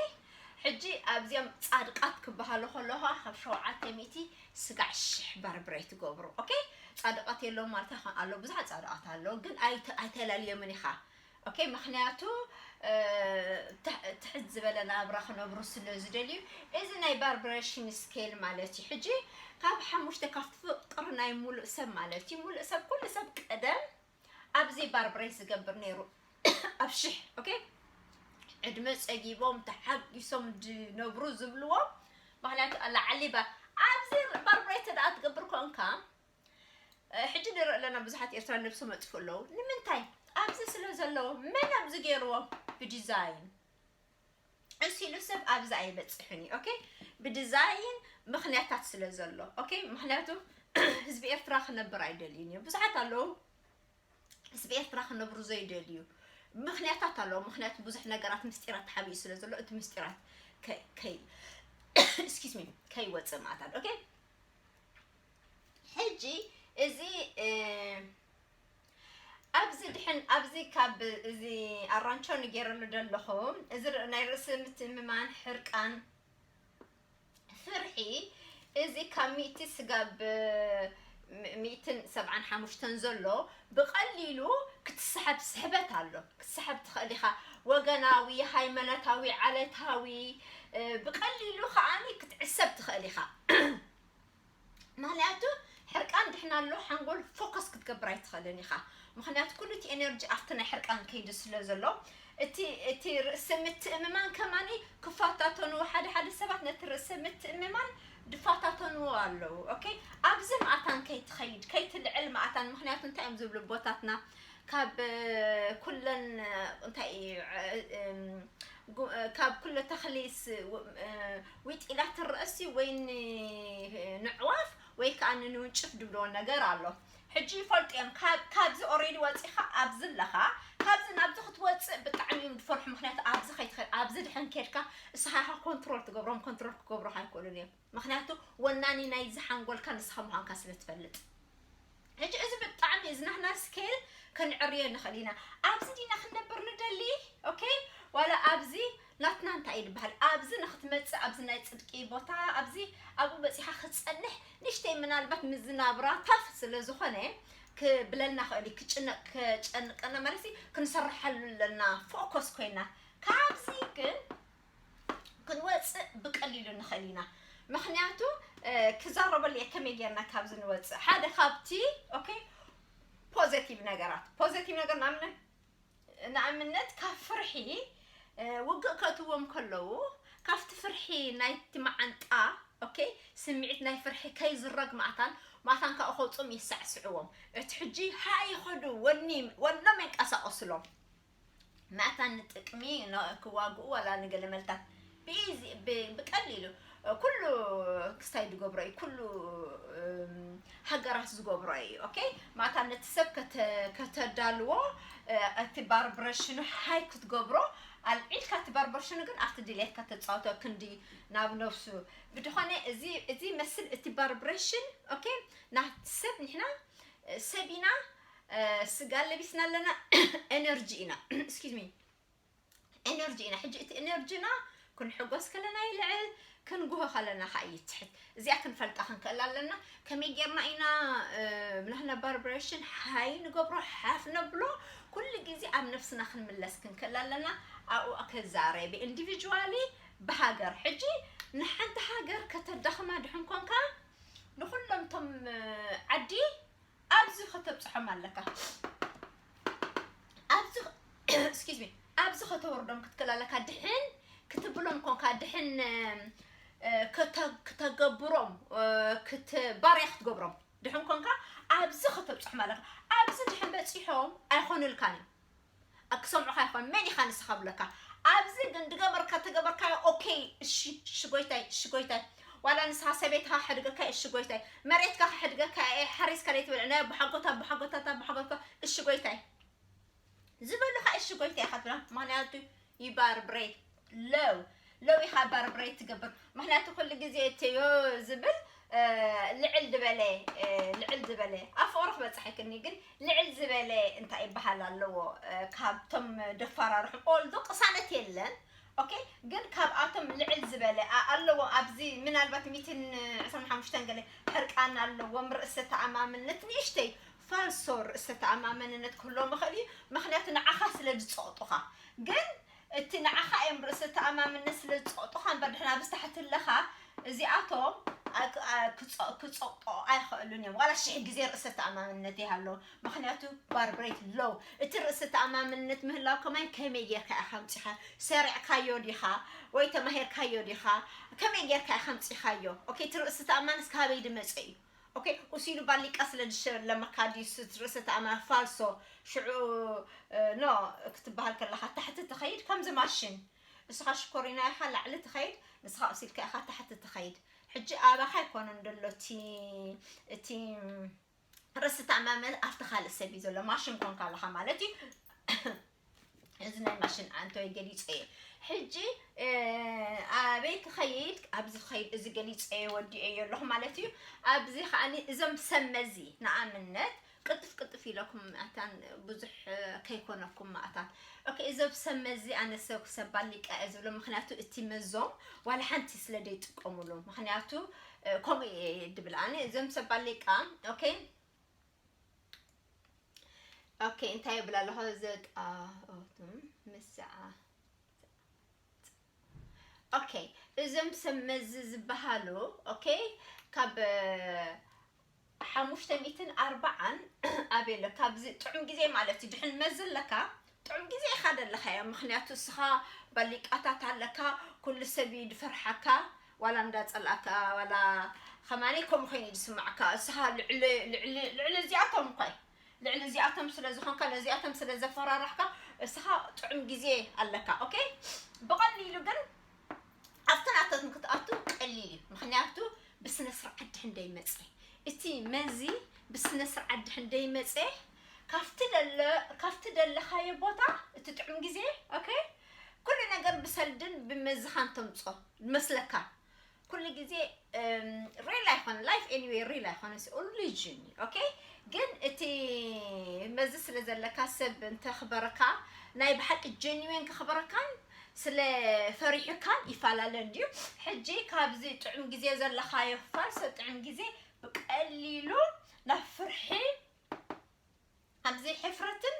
ሕጂ ኣብዚኦም ጻድቃት ክበሃሉ ከለኻ ካብ ሸውዓተ ሚእቲ ስጋዕ ሽሕ ባርብሬት ይገብሩ ኦኬ ጻድቃት የለዎም ማለት ኣይኮን ኣሎ ብዙሓት ጻድቃት ኣለዉ ግን ኣይተላልዮምን ኢኻ ኦኬ ምኽንያቱ ትሕት ዝበለ ናብራ ክነብሩ ስለ ዝደልዩ እዚ ናይ ባርብሬሽን ስኬል ማለት እዩ ሕጂ ካብ ሓሙሽተ ካብ ፍቅሪ ናይ ሙሉእ ሰብ ማለት እዩ ሙሉእ ሰብ ኩሉ ሰብ ቀደም ኣብዚ ባርብሬት ዝገብር ነይሩ ኣብ ሽሕ። ኦኬ፣ ዕድመ ጸጊቦም ተሓጊሶም ዝነብሩ ዝብልዎም። ምክንያቱ ኣላዓሊ ባ ኣብዚ ባርብሬት ደኣ ትገብር ኮንካ፣ ሕጂ ንርኢ ኣለና ብዙሓት ኤርትራ ነብሶም መጥፉ ኣለዉ። ንምንታይ? ኣብዚ ስለ ዘለዉ። መን ኣብዚ ገይርዎም? ብዲዛይን እሱ ኢሉ ሰብ ኣብዚ ኣይበፅሕን እዩ። ኦኬ፣ ብዲዛይን ምክንያታት ስለ ዘሎ። ኦኬ፣ ምክንያቱ ህዝቢ ኤርትራ ክነብር ኣይደልዩን እዮም። ብዙሓት ኣለዉ ህዝቢ ኤርትራ ክነብሩ ዘይደልዩ ምክንያታት ኣለዉ። ምክንያቱ ብዙሕ ነገራት ምስጢራት ተሓቢኡ ስለ ዘሎ እቲ ምስጢራት ከይ excuse me ከይወፅእ ማእታት። ኦኬ፣ ሕጂ እዚ ኣብዚ ድሕን ኣብዚ ካብ እዚ ኣራንቾ ንገይረሉ ዘለኹ እዚ ናይ ርእሲ ምትእምማን ሕርቃን ፍርሒ እዚ ካብ ሚእቲ ስጋብ ሚእትን ሰብዓን ሓሙሽተን ዘሎ ብቐሊሉ ክትስሓብ ስሕበት ኣሎ። ክትስሓብ ትኽእል ኢኻ። ወገናዊ፣ ሃይማኖታዊ፣ ዓለታዊ፣ ብቐሊሉ ከዓኒ ክትዕሰብ ትኽእል ኢኻ። ምክንያቱ ሕርቃን ድሕና ኣሎ ሓንጎል ፎከስ ክትገብር ኣይትኽእልን ኢኻ። ምክንያቱ ኩሉ እቲ ኤነርጂ ኣብቲ ናይ ሕርቃን ከይዱ ስለ ዘሎ እቲ እቲ ርእሲ ምትእምማን ከማኒ ክፈታተንዎ ሓደ ሓደ ሰባት ነቲ ርእሲ ምትእምማን ድፈታተንዎ ኣለዉ። ኦኬ፣ ኣብዚ ማእታን ከይትኸይድ ከይትልዕል ማእታን። ምክንያቱ እንታይ እዮም ዝብሉ ኣቦታትና ካብ ኩለን እንታይ እዩ ካብ ኩለ ተኽሊ ዊጢላ ትረእሲ ወይ ንዕዋፍ ወይ ከዓ ንንውንጭፍ ድብሎ ነገር ኣሎ። ሕጂ ይፈልጡ እዮም። ካብዚ ኦሬዲ ወፂኻ ኣብዚ ኣለኻ። ካብዚ ናብዚ ክትወፅእ ብጣዕሚ እዮም ዝፈርሑ። ምክንያቱ ኣብዚ ከይትኸ ኣብዚ ድሕን ከድካ እስኻ ኢኻ ኮንትሮል ትገብሮም፣ ኮንትሮል ክገብሮካ ኣይክእሉን እዮም። ምክንያቱ ወናኒ ናይዚ ሓንጎልካ ንስኻ ምዃንካ ስለ ትፈልጥ። ሕጂ እዚ ብጣዕሚ እዚ ናህና ስኬል ከንዕርዮ ንኽእል ኢና። ኣብዚ ዲና ክንነብር ንደሊ? ኦኬ፣ ዋላ ኣብዚ ናትና እንታይ እዩ ዝበሃል? ኣብዚ ንክትመጽእ ኣብዚ ናይ ጽድቂ ቦታ ኣብዚ ኣብኡ በጺሓ ክትጸንሕ ንሽተይ ምናልባት ምዝናብራ ታፍ ስለ ዝኾነ ክብለልና ኽእል እዩ። ክጭነቅ ከጨንቀና ማለት ሲ ክንሰርሓሉ ኣለና ፎከስ ኮይና። ካብዚ ግን ክንወፅእ ብቀሊሉ ንኽእል ኢና። ምክንያቱ ክዛረበሉ እየ ከመይ ጌርና ካብዚ ንወፅእ። ሓደ ካብቲ ኦኬ ፖዘቲቭ ነገራት፣ ፖዘቲቭ ነገር ንኣብነት ካብ ፍርሒ ውግእ ከእትዎም ከለዉ ካብቲ ፍርሒ ናይቲ መዓንጣ ኦኬ ስምዒት ናይ ፍርሒ ከይዝረግ ማእታን ማእታን ካብኡ ከውፅኦም ይሳዕስዕዎም። እቲ ሕጂ ሃይ ይኸዱ ወኒ ወኖም የንቀሳቀስሎም። መታን ንጥቅሚ ክዋግኡ ዋላ ንገለ መልታት ብኢዚ ብቀሊሉ ኩሉ ክስታይ ዝገብሮ እዩ። ኩሉ ሃገራት ዝገብሮ እዩ። ኦኬ ማታ ነቲ ሰብ ከተዳልዎ እቲ ባርብረሽኑ ሃይ ክትገብሮ ኣልዒልካ እቲ ባርብረሽኑ ግን ኣብቲ ድሌትካ ተፃውቶ ክንዲ ናብ ነብሱ ብድኾነ እዚ እዚ መስል እቲ ባርብረሽን ኦኬ ናቲ ሰብ ንሕና ሰብ ኢና ስጋ ለቢስና ኣለና ኤነርጂ ኢና። Excuse me ኤነርጂ ኢና። ሕጂ እቲ ኤነርጂና ክንሕጎስ ከለና ይልዕል፣ ክንጉሆ ከለና ከዓ ይትሕት። እዚኣ ክንፈልጣ ክንክእል ኣለና። ከመይ ጌርና ኢና ናህና ባርብሬሽን ሃይ ንገብሮ ሓፍ ነብሎ? ኩሉ ግዜ ኣብ ነፍስና ክንምለስ ክንክእል ኣለና። ኣብኡ ከዛረቢ ኢንዲቪጁዋሊ ብሃገር ሕጂ ንሓንቲ ሃገር ከተዳኽማ ድሕን ኮንካ ንኩሎም ቶም ዓዲ ኣብዚ ከተብፅሖም ኣለካ። ኣብዚ excuse me ኣብዚ ከተወርዶም ክትክእል ኣለካ። ድሕን ክትብሎም ኮንካ ድሕን ክተ- ክተገብሮም ክት- ባርያ ክትገብሮም ድሕን ኮንካ ኣብዚ ከተብፅሖም ኣለካ። ኣብዚ ድሕን በፂሖም ኣይኾኑልካን እዮም። ክሰምዑካ ይኮን መን ኢካ ንስካ ብለካ ኣብዚ ግን ድገበርካ ተገበርካ ኦኬ እሺ እሺ ጎይታይ እሺ ጎይታይ ዋላ ንስካ ሰበይትካ ከሕድገካ እሺ ጎይታይ መሬትካ ከሕድገካ እየ ሓሪስካ ደይትበልዕ ናይ ኣቦሓጎታ ኣቦሓጎታታ ኣቦሓጎትካ እሺ ጎይታይ ዝበሉካ እሺ ጎይታይ ኢካ ትብላ ምክንያቱ ይባርብሬት ለው ለው ኢካ ባርብሬት ትገብር ምክንያቱ ኩሉ ግዜ እትዮ ዝብል ልዕል ዝበለ ልዕል ዝበለ ኣብ ፍቅሪ ክበፅሐክኒ ግን ልዕል ዝበለ እንታይ ይበሃል ኣለዎ ካብቶም ደፋራርሑ ኦልዶ ቅሳነት የለን ኦኬ ግን ካብኣቶም ልዕል ዝበለ ኣለዎ ኣብዚ ምናልባት ሚትን ዕስራን ሓሙሽተን ገለ ሕርቃን ኣለዎም ርእሰ ተኣማምነት ንእሽተይ ፋልሶ ርእሰ ተኣማመንነት ክህልዎም ይኽእል እዩ ምክንያቱ ንዓኻ ስለ ዝፀቕጡኻ ግን እቲ ንዓኻ እዮም ርእሰ ተኣማምነት ስለ ዝፀቕጡኻ እምበር ድሕና ብዝታሕቲ ኣለኻ እዚኣቶም ክፀቕጦ ኣይኽእሉን እዮም። ዋላ ሽሕ ግዜ ርእሰ ተኣማምነት ይሃሎ፣ ምክንያቱ bar breath low። እቲ ርእሰ ተኣማምነት ምህላው ከማይ ከመይ ጌርካ ኢኻ ኣምፂኻ፣ ሰሪዕካዮ ዲኻ ወይ ተማሂርካዮ ዲኻ፣ ከመይ ጌርካ ኢኻ ኣምፂኻዮ? ኦኬ፣ እቲ ርእሰ ተኣማንስ ካበይ ድመፀ እዩ? ኦኬ፣ ኡሲሉ ባሊቃ ስለ ዝሸለመካ ድዩ ርእሰ ተኣማን ፋልሶ? ሽዑ ኖ ክትበሃል ከለኻ ታሕቲ ትኸይድ ከምዚ ማሽን። እስኻ ሽኮሪና ኢኻ ላዕሊ ትኸይድ፣ ንስኻ ኡሲልካ ኢኻ ታሕቲ ትኸይድ። ሕጂ ኣባኻ ኣይኮነን ዘሎ እቲ እቲ ርእሲ ተኣማመን ኣብቲ ካልእ ሰብ እዩ ዘሎ። ማሽን ኮንካ ኣለኻ ማለት እዩ። እዚ ናይ ማሽን ኣንቶይ ገሊፀ እየ። ሕጂ ኣበይ ክኸይድ ኣብዚ ክኸይድ እዚ ገሊፀ እየ ወዲኤዮ ኣለኹ ማለት እዩ። ኣብዚ ከዓኒ እዞም ሰብ መዚ ንኣብነት ቅጥፍ ቅጥፍ ኢለኩም ኣታን ብዙሕ ከይኮነኩም ማእታት። ኦኬ፣ እዞም ሰብ መዚ ኣነ ሰብ ሰብ ባሊቃ እየ ዝብሎ፣ ምክንያቱ እቲ መዞም ዋላ ሓንቲ ስለ ዘይጥቀሙሉ፣ ምክንያቱ ከምኡ እየ ድብል ኣነ። እዞም ሰብ ባሊቃ ኦኬ ኦኬ እንታይ ይብል ኣለኹ ዘጣ ምስዓ ኦኬ እዞም ሰብ መዚ ዝበሃሉ ኦኬ ካብ ሓሙሽተ ሚእትን ኣርባዓን ኣበይ ኣሎ ካብዚ ጥዑም ግዜ ማለት እዩ ድሕን መዚ ኣለካ ጥዑም ግዜ ኢኻ ደለኻዮ ምክንያቱ እስኻ ባሊቃታት ኣለካ ኩሉ ሰብ እዩ ድፈርሓካ ዋላ እንዳጸላእካ ዋላ ከማኒ ከምኡ ኮይኑ እዩ ዝስማዕካ እስኻ ልዕሊ ልዕሊ ልዕሊ እዚኣቶም እኳ ልዕሊ እዚኣቶም ስለ ዝኾንካ ነዚኣቶም ስለ ዘፈራራሕካ እስኻ ጥዑም ግዜ ኣለካ ኦኬ ብቐሊሉ ግን ኣብቲ ናቶም ክትኣቱ ቀሊል እዩ ምክንያቱ ብስነ ስርዓት ድሕን ደይመፀ እቲ መዚ ብስነ ስርዓት ድሕን ደይመፀ ካብቲ ደለ ካብቲ ደለኻዮ ቦታ እቲ ጥዑም ግዜ ኦኬ ኩሉ ነገር ብሰልድን ብመዝኻን ተምፆ መስለካ ኩሉ ግዜ ሪል ኣይኮነ life anyway ሪል ኣይኮነ ኦንሊ ጅኒ ኦኬ ግን እቲ መዚ ስለ ዘለካ ሰብ እንተኽበረካ ናይ ብሓቂ ጀኒዌን ክኽበረካን ስለ ፈሪሑካን ይፈላለ እንድዩ ሕጂ ካብዚ ጥዑም ግዜ ዘለኻዮ ፋልሶ ጥዑም ግዜ ብቀሊሉ ናብ ፍርሒ ኣብዚ ሕፍረትን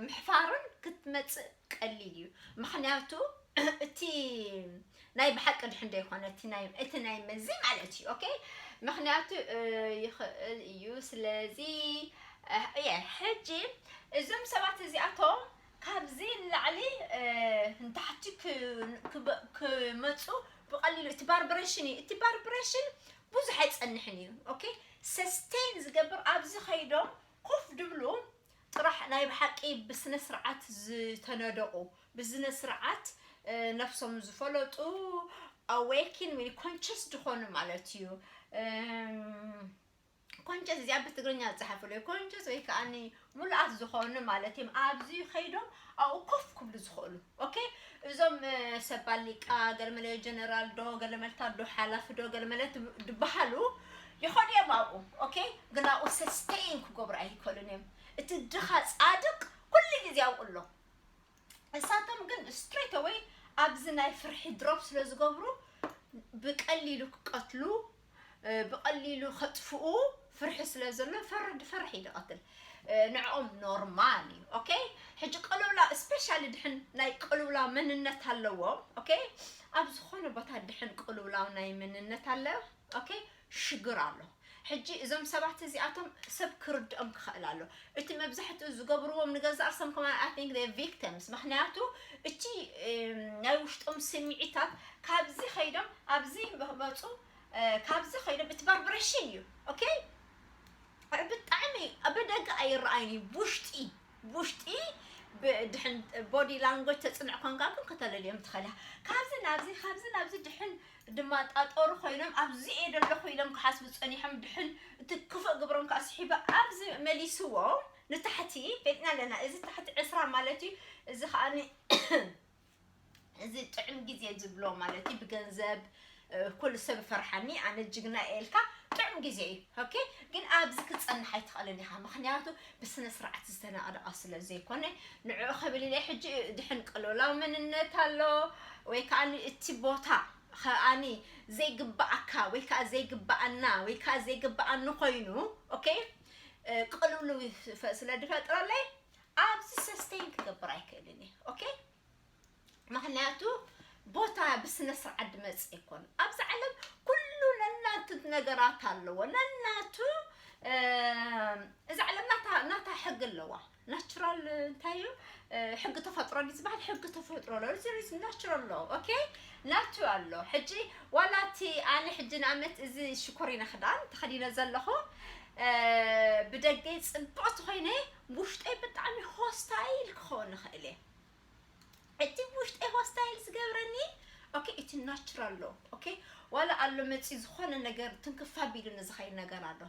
ምሕፋርን ክትመፅእ ቀሊል እዩ ምክንያቱ እቲ ናይ ብሓቂ ድሕን ዘይኮነ እቲ ናይ መዚ ማለት እዩ ኦኬ ምክንያቱ ይኽእል እዩ ስለዚ እየ ሕጂ እዞም ሰባት እዚኣቶም ካብዚ ንላዕሊ ንታሕቲ ክመፁ ብቐሊሉ እቲ ባርብሬሽን እዩ እቲ ባርብሬሽን ብዙሕ ኣይፀንሕን እዩ ኦኬ ሰስቴን ዝገብር ኣብዚ ከይዶም ኮፍ ድብሉ ጥራሕ ናይ ብሓቂ ብስነ ስርዓት ዝተነደቑ ብስነ ስርዓት ነፍሶም ዝፈለጡ ኣዌኪን ወይ ኮንሽስ ዝኾኑ ማለት እዩ ኮንሽስ እዚኣ ብትግርኛ ዝፀሓፍሉ ኮንሽስ ወይ ከዓ ሙሉኣት ዝኾኑ ማለት እዮም ኣብዚ ከይዶም ኣብኡ ኮፍ ክብሉ ዝኽእሉ ኦኬ እዞም ሰብ ባሊቃ ገለመለ ጀነራል ዶ ገለመልታ ዶ ሓላፊ ዶ ገለመለ ድበሃሉ ይኸዱ እዮም ኣብኡ ኦኬ ግን ኣብኡ ሰስቴን ክገብሩ ኣይክእሉን እዮም እቲ ድኻ ፃድቅ ኩሉ ግዜ ኣብኡ ኣሎ እሳቶም ግን ስትሬት ኣወይ ኣብዚ ናይ ፍርሒ ድሮፕ ስለ ዝገብሩ ብቀሊሉ ክቀትሉ ብቐሊሉ ከጥፍኡ ፍርሒ ስለ ዘሎ ፈርድ ፈርሒ ይድቐትል ንዕኦም ኖርማል እዩ ኦኬ ሕጂ ቅልውላ ስፔሻሊ ድሕን ናይ ቅልውላ መንነት ኣለዎም ኦኬ ኣብ ዝኾነ ቦታ ድሕን ቅልውላው ናይ መንነት ኣለ ኦኬ ሽግር ኣሎ ሕጂ እዞም ሰባት እዚኣቶም ሰብ ክርድኦም ክኽእል ኣሎ እቲ መብዛሕትኡ ዝገብርዎም ንገዛእ ርእሶም ከማን I think they victims ምክንያቱ እቲ ናይ ውሽጦም ስምዒታት ካብዚ ከይዶም ኣብዚ መፁ ካብዚ ከይዶም እቲ ባርብሬሽን እዩ ኦኬ ብጣዕሚ ብደገ ኣይረኣይን እዩ ውሽጢ ውሽጢ ድሕን ቦዲ ላንጎጅ ተፅንዕ ኮንካ ግን ከተለልዮም ትኽእል ካብዚ ናብዚ ካብዚ ናብዚ ድሕን ድማ ጣጠሩ ኮይኖም ኣብዚ እየ ዘለኹ ኢሎም ክሓስቡ ፀኒሖም ድሕን እቲ ክፉእ ግብሮም ከዓ ስሒቡ ኣብዚ መሊስዎም ንታሕቲ ፈሊጥና ኣለና እዚ ታሕቲ ዕስራ ማለት እዩ እዚ ከዓ እዚ ጥዕም ግዜ ዝብሎ ማለት እዩ ብገንዘብ ኩሉ ሰብ ፈርሓኒ ኣነ ጅግና እየ ኢልካ ጥዑም ግዜ እዩ ኦኬ ግን ኣብዚ ክትፀንሕ ኣይትኽእልን ኢኻ ምክንያቱ ብስነ ስርዓት ዝተናቕደቐ ስለ ዘይኮነ ንዕኡ ክብል ኢለ ሕጂ ድሕን ቅልውላው መንነት ኣሎ ወይ ከዓ እቲ ቦታ ከኣኒ ዘይግባኣካ ወይ ከዓ ዘይግባኣና ወይ ከዓ ዘይግባኣኒ ኮይኑ ኦኬ ቅልውሉ ስለ ድፈጥረለይ ኣብዚ ሰስተይን ክገብር ኣይክእልን እየ ኦኬ ምክንያቱ ቦታ ብስነ ስርዓት ድመፅእ ይኮን ኣብዚ ዓለም ኩሉ ነና ነገራት ኣለዎ። ነናቱ እዛ ዓለም ናታ ሕጊ ኣለዋ። ናቹራል እንታይ እዩ? ሕጊ ተፈጥሮ ዲ ዝበሃል ሕጊ ተፈጥሮ ኣሎ። እዚ ናቹራል ኣሎ። ኦኬ፣ ናቱ ኣሎ። ሕጂ ዋላ እቲ ኣነ ሕጂ ንኣመት እዚ ሽኮሪና ክዳን ተኸዲነ ዘለኹ ብደገ ፅብቕቲ ኮይነ ውሽጠይ ብጣዕሚ ሆስታይል ክኸውን ንኽእል እየ። እቲ ውሽጠይ ሆስታይል ዝገብረኒ ኦኬ፣ እቲ ናቹራል ኣሎ። ኦኬ፣ ዋላ ኣሎ መፂ ዝኾነ ነገር ትንክፍ ኣቢሉኒ ዝኸይድ ነገር ኣሎ።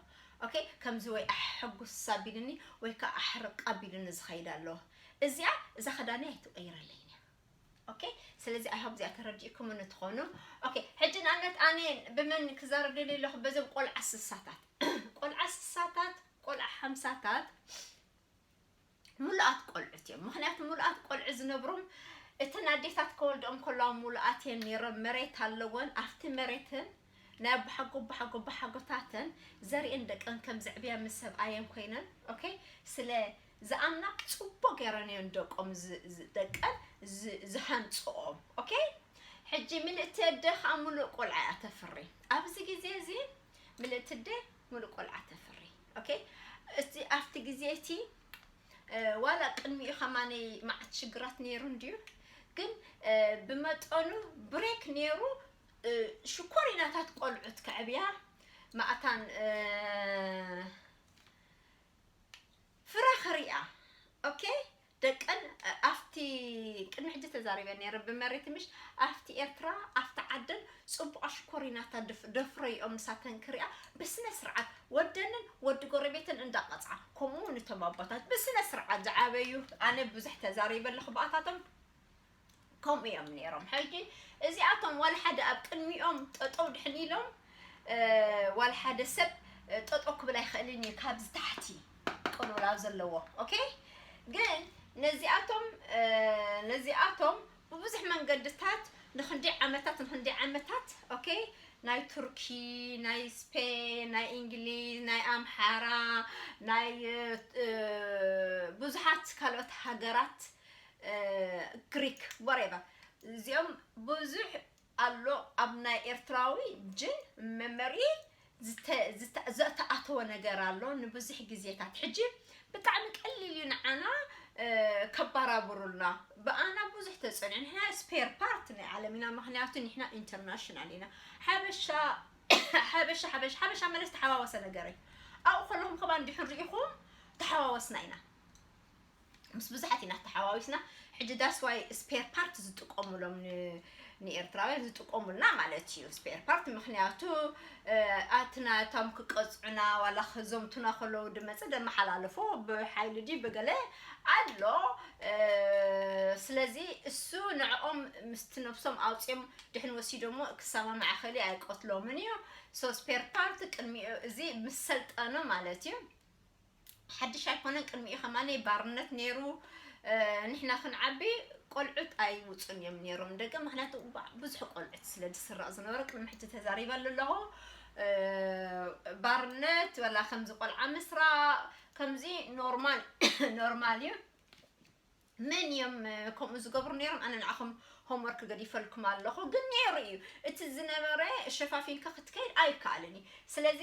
ኦኬ፣ ከምዚ ወይ ኣሕ ሕጉስ ኣቢሉኒ ወይ ከዓ ኣሕርቅ ኣቢሉኒ ዝኸይድ ኣሎ። እዚኣ እዛ ክዳኒ ኣይትቀይረለይን እያ። ኦኬ፣ ስለዚ ኣይ ሆፕ እዚኣ ተረዲእኩም እንትኾኑ። ኦኬ፣ ሕጂ ንኣብነት ኣነ ብመን ክዛረብ ደልየ ኣለኹ? በዞም ቆልዓ ስሳታት ቆልዓ ስሳታት ቆልዓ ሓምሳታት ሙሉኣት ቆልዑት እዮም። ምክንያቱ ሙሉኣት ቆልዑ ዝነብሩም እተን ኣዴታት ከወልደኦም ከለዋ ሙሉኣት እየን ነይረን። መሬት ኣለወን። ኣብቲ መሬትን ናይ ኣቦሓጎ ኣቦሓጎ ኣቦሓጎታተን ዘርእን ደቀን ከም ዘዕብያ ምስ ሰብኣየን ኮይነን ኦኬ ስለ ዝኣምና ፅቡቅ ገይረን እየን ደቆም ዝ- ዝ- ደቀን ዝ- ዝሃንፅኦም ኦኬ። ሕጂ ምልእቲ ኣደ ከዓ ሙሉእ ቆልዓ እያ ተፍሪ። ኣብዚ ግዜ እዚ ምልእቲ ኣደ ሙሉእ ቆልዓ ተፍሪ ኦኬ። እቲ ኣብቲ ግዜ እቲ ዋላ ቅድሚኡ ከማነይ መዓት ሽግራት ነይሩ እንድዩ፣ ግን ብመጠኑ ብሬክ ነይሩ። ሽኮሪናታት ቆልዑት ከዕብያ ማእታን ፍረ ክሪኣ ኦኬ። ደቀን ኣብቲ ቅድሚ ሕጂ ተዛሪበ ነይረ ብመሬት ምሽ ኣብቲ ኤርትራ ኣብቲ ዓደን ጽቡቓ ሽኮሪናታ ደፍረይኦም ንሳተን ክሪኣ ብስነ ስርዓት ወደንን ወዲ ጎረቤትን እንዳቐጽዓ፣ ከምኡ እውን እቶም ኣቦታት ብስነ ስርዓት ዝዓበዩ። ኣነ ብዙሕ ተዛሪበ ኣለኹ ብኣታቶም። ከምኡ እዮም ነይሮም። ሕጂ እዚኣቶም ዋላ ሓደ ኣብ ቅድሚኦም ጠጠው ድሕን ኢሎም ዋላ ሓደ ሰብ ጠጠው ክብል ኣይኽእልን እዩ። ካብዚ ታሕቲ ቅልውላው ዘለዎ ኦኬ። ግን ነዚኣቶም ነዚኣቶም ብብዙሕ መንገድታት ንክንደይ ዓመታት ንክንደይ ዓመታት ኦኬ ናይ ቱርኪ ናይ ስፔን ናይ እንግሊዝ ናይ ኣምሓራ ናይ ብዙሓት ካልኦት ሃገራት ግሪክ ወሬቨር እዚኦም ብዙሕ ኣሎ ኣብ ናይ ኤርትራዊ ጅን መመሪ ዝተኣተወ ነገር ኣሎ ንብዙሕ ግዜታት። ሕጂ ብጣዕሚ ቀሊል እዩ ንዓና ከባራብሩልና። ብኣና ብዙሕ ተፀንዑ። ንሕና ስፔር ፓርት ናይ ዓለም ኢና፣ ምክንያቱ ንሕና ኢንተርናሽናል ኢና። ሓበሻ ሓበሻ ሓበሻ ሓበሻ መለስ ተሓዋወሰ ነገረይ ኣብኡ ከለኹም ከማን ድሕን ርኢኹም ተሓዋወስና ኢና። ምስ ብዙሓት ኢና ተሓዋዊስና። ሕጂ that's why ስፔር ፓርት ዝጥቀሙሎም ንኤርትራውያን ዝጥቀሙልና ማለት እዩ ስፔር ፓርት። ምክንያቱ ኣትና እቶም ክቀፅዑና ዋላ ክዘምቱና ከለዉ ድመፀ ደመሓላለፎ ብሓይሊ ድዩ ብገለ ኣሎ። ስለዚ እሱ ንዕኦም ምስቲ ነብሶም ኣውፅኦም ድሕን ወሲዶሞ ክሰማማዕ ክእል ኣይቀትሎምን እዩ። So ስፔር ፓርት ቅድሚኡ እዚ ምስ ሰልጠኑ ማለት እዩ። ሓድሽ ኣይኮነን። ቅድሚኡ ከማነይ ባርነት ነይሩ። ንሕና ክንዓቢ ቆልዑት ኣይውፁን እዮም ነይሮም ደቂ ምክንያቱ ብዙሕ ቆልዑት ስለ ዝስረቕ ዝነበረ ቅድሚ ሕጂ ተዛሪበሉ ኣለኹ። ባርነት ወላ ከምዚ ቆልዓ ምስራቕ ከምዚ ኖርማል ኖርማል እዩ። መን እዮም ከምኡ ዝገብሩ ነይሮም? ኣነ ንዓኹም ሆምወርክ ገዲፈልኩም ኣለኹ። ግን ነይሩ እዩ እቲ ዝነበረ ሸፋፊንካ ክትከይድ ኣይከኣልን እዩ። ስለዚ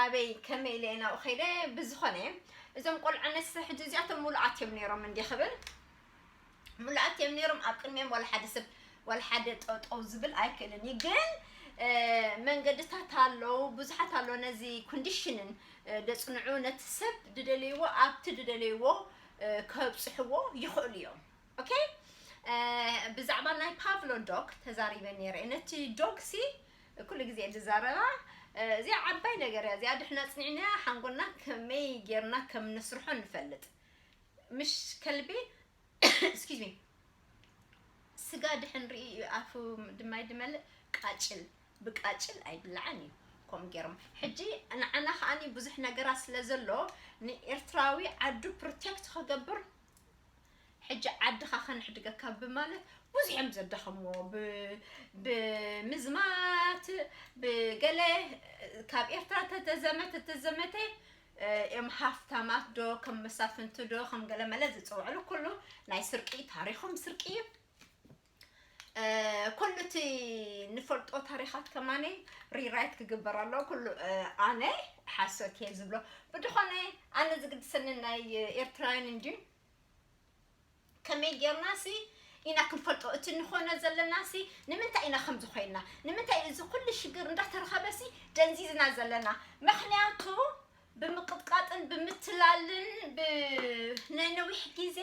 ኣበይ ከመይ ኢለ ናብኡ ከይደ ብዝኾነ እዞም ቆልዓ ነስተ ሕጂ እዚኣቶም ሙሉኣት እዮም ነይሮም እንዲ ክብል ሙሉኣት እዮም ነይሮም። ኣብ ቅድሚኦም ዋላ ሓደ ሰብ ዋላ ሓደ ጠጠው ዝብል ኣይክእልን እዩ። ግን መንገድታት ኣለዉ፣ ብዙሓት ኣለዉ ነዚ ኮንዲሽንን ደፅንዑ ነቲ ሰብ ድደልይዎ ኣብቲ ድደልይዎ ከብፅሕዎ ይኽእሉ እዮም። ኦኬ ብዛዕባ ናይ ፓቭሎ ዶግ ተዛሪበ ነይረ። ነቲ ዶግ ሲ ኩሉ ግዜ ዝዛረባ እዚኣ ዓባይ ነገር እያ። እዚኣ ድሕና ፅኒዕናያ ሓንጎልና ከመይ ጌርና ከም ንስርሖ ንፈልጥ። ምሽ ከልቢ ስኪዝ ሚ ስጋ ድሕን ርኢ እዩ ኣፉ ድማ ይድመልእ። ቃጭል ብቃጭል ኣይብላዕን እዩ። ከምኡ ገይሮም ሕጂ ንዓና ከዓኒ ብዙሕ ነገራት ስለ ዘሎ ንኤርትራዊ ዓዱ ፕሮቴክት ክገብር ሕጂ ዓድኻ ከንሕድገካ ብማለት ብዙሕ እዮም ዘዳኸምዎ ብምዝማት ብገለ ካብ ኤርትራ ተተዘመተ ተዘመተ እዮም ሃፍታማት ዶ ከም መሳፍንቲ ዶ ከም ገለመለ ዝፅውዕሉ ኩሉ ናይ ስርቂ ታሪኾም ስርቂ እዩ። ኩሉ እቲ ንፈልጦ ታሪኻት ከማኒ ሪራይት ክግበር ኣለዎ። ኩሉ ኣነ ሓሶት እየ ዝብሎ። ብድኾነ ኣነ ዝግድሰኒ ናይ ኤርትራውያን እንድዩ። ከመይ ጌርና ሲ ኢና ክንፈልጦ? እቲ ንኾነ ዘለና ሲ ንምንታይ ኢና ከምዚ ኮይና? ንምንታይ እዚ ኩሉ ሽግር እንዳተረኸበ ሲ ደንዚዝና ዘለና? ምኽንያቱ ብምቕጥቃጥን ብምትላልን ብ-፣ ናይ ነዊሕ ግዜ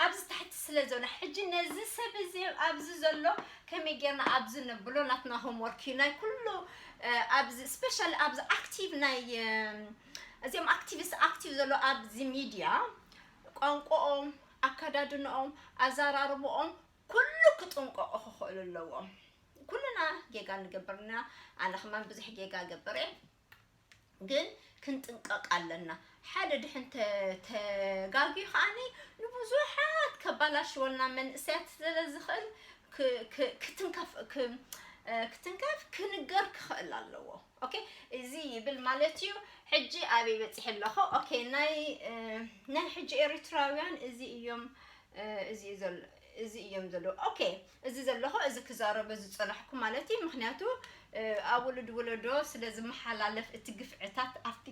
ኣብዚ ታሕቲ ስለ ዘሎ፣ ሕጂ ነዚ ሰብ እዚ ኣብዚ ዘሎ ከመይ ጌርና ኣብዚ ነብሎ? ናትና ሆምወርክ እዩ። ናይ ኩሉ ኣብዚ ስፔሻሊ ኣብዚ ኣክቲቭ ናይ እዚኦም ኣክቲቪስት ኣክቲቭ ዘሎ ኣብዚ ሚድያ ቋንቋኦም፣ ኣከዳድንኦም፣ ኣዘራርብኦም ኩሉ ክጥንቀቑ ክኽእሉ ኣለዎም። ኩልና ጌጋ ንገብርና፣ ኣነ ከማን ብዙሕ ጌጋ ገብር እየ። ግን ክንጥንቀቕ ኣለና። ሓደ ድሕን ተጋግዩ ከዓኒ ንብዙሓት ከባላሽወልና መንእሰያት ስለ ዝኽእል ክትንከፍ ክትንከፍ ክንገር ክኽእል ኣለዎ። ኦኬ፣ እዚ ይብል ማለት እዩ። ሕጂ ኣበይ በፂሐ ኣለኹ? ኦኬ፣ ናይ ናይ ሕጂ ኤሪትራውያን እዚ እዮም እዚ እዩ ዘሎ እዚ እዮም ዘለዉ። ኦኬ፣ እዚ ዘለኹ እዚ ክዛረበ ዝፀናሕኩ ማለት እዩ። ምክንያቱ ኣብ ውሉድ ወለዶ ስለ ዝመሓላለፍ እቲ ግፍዕታት ኣብቲ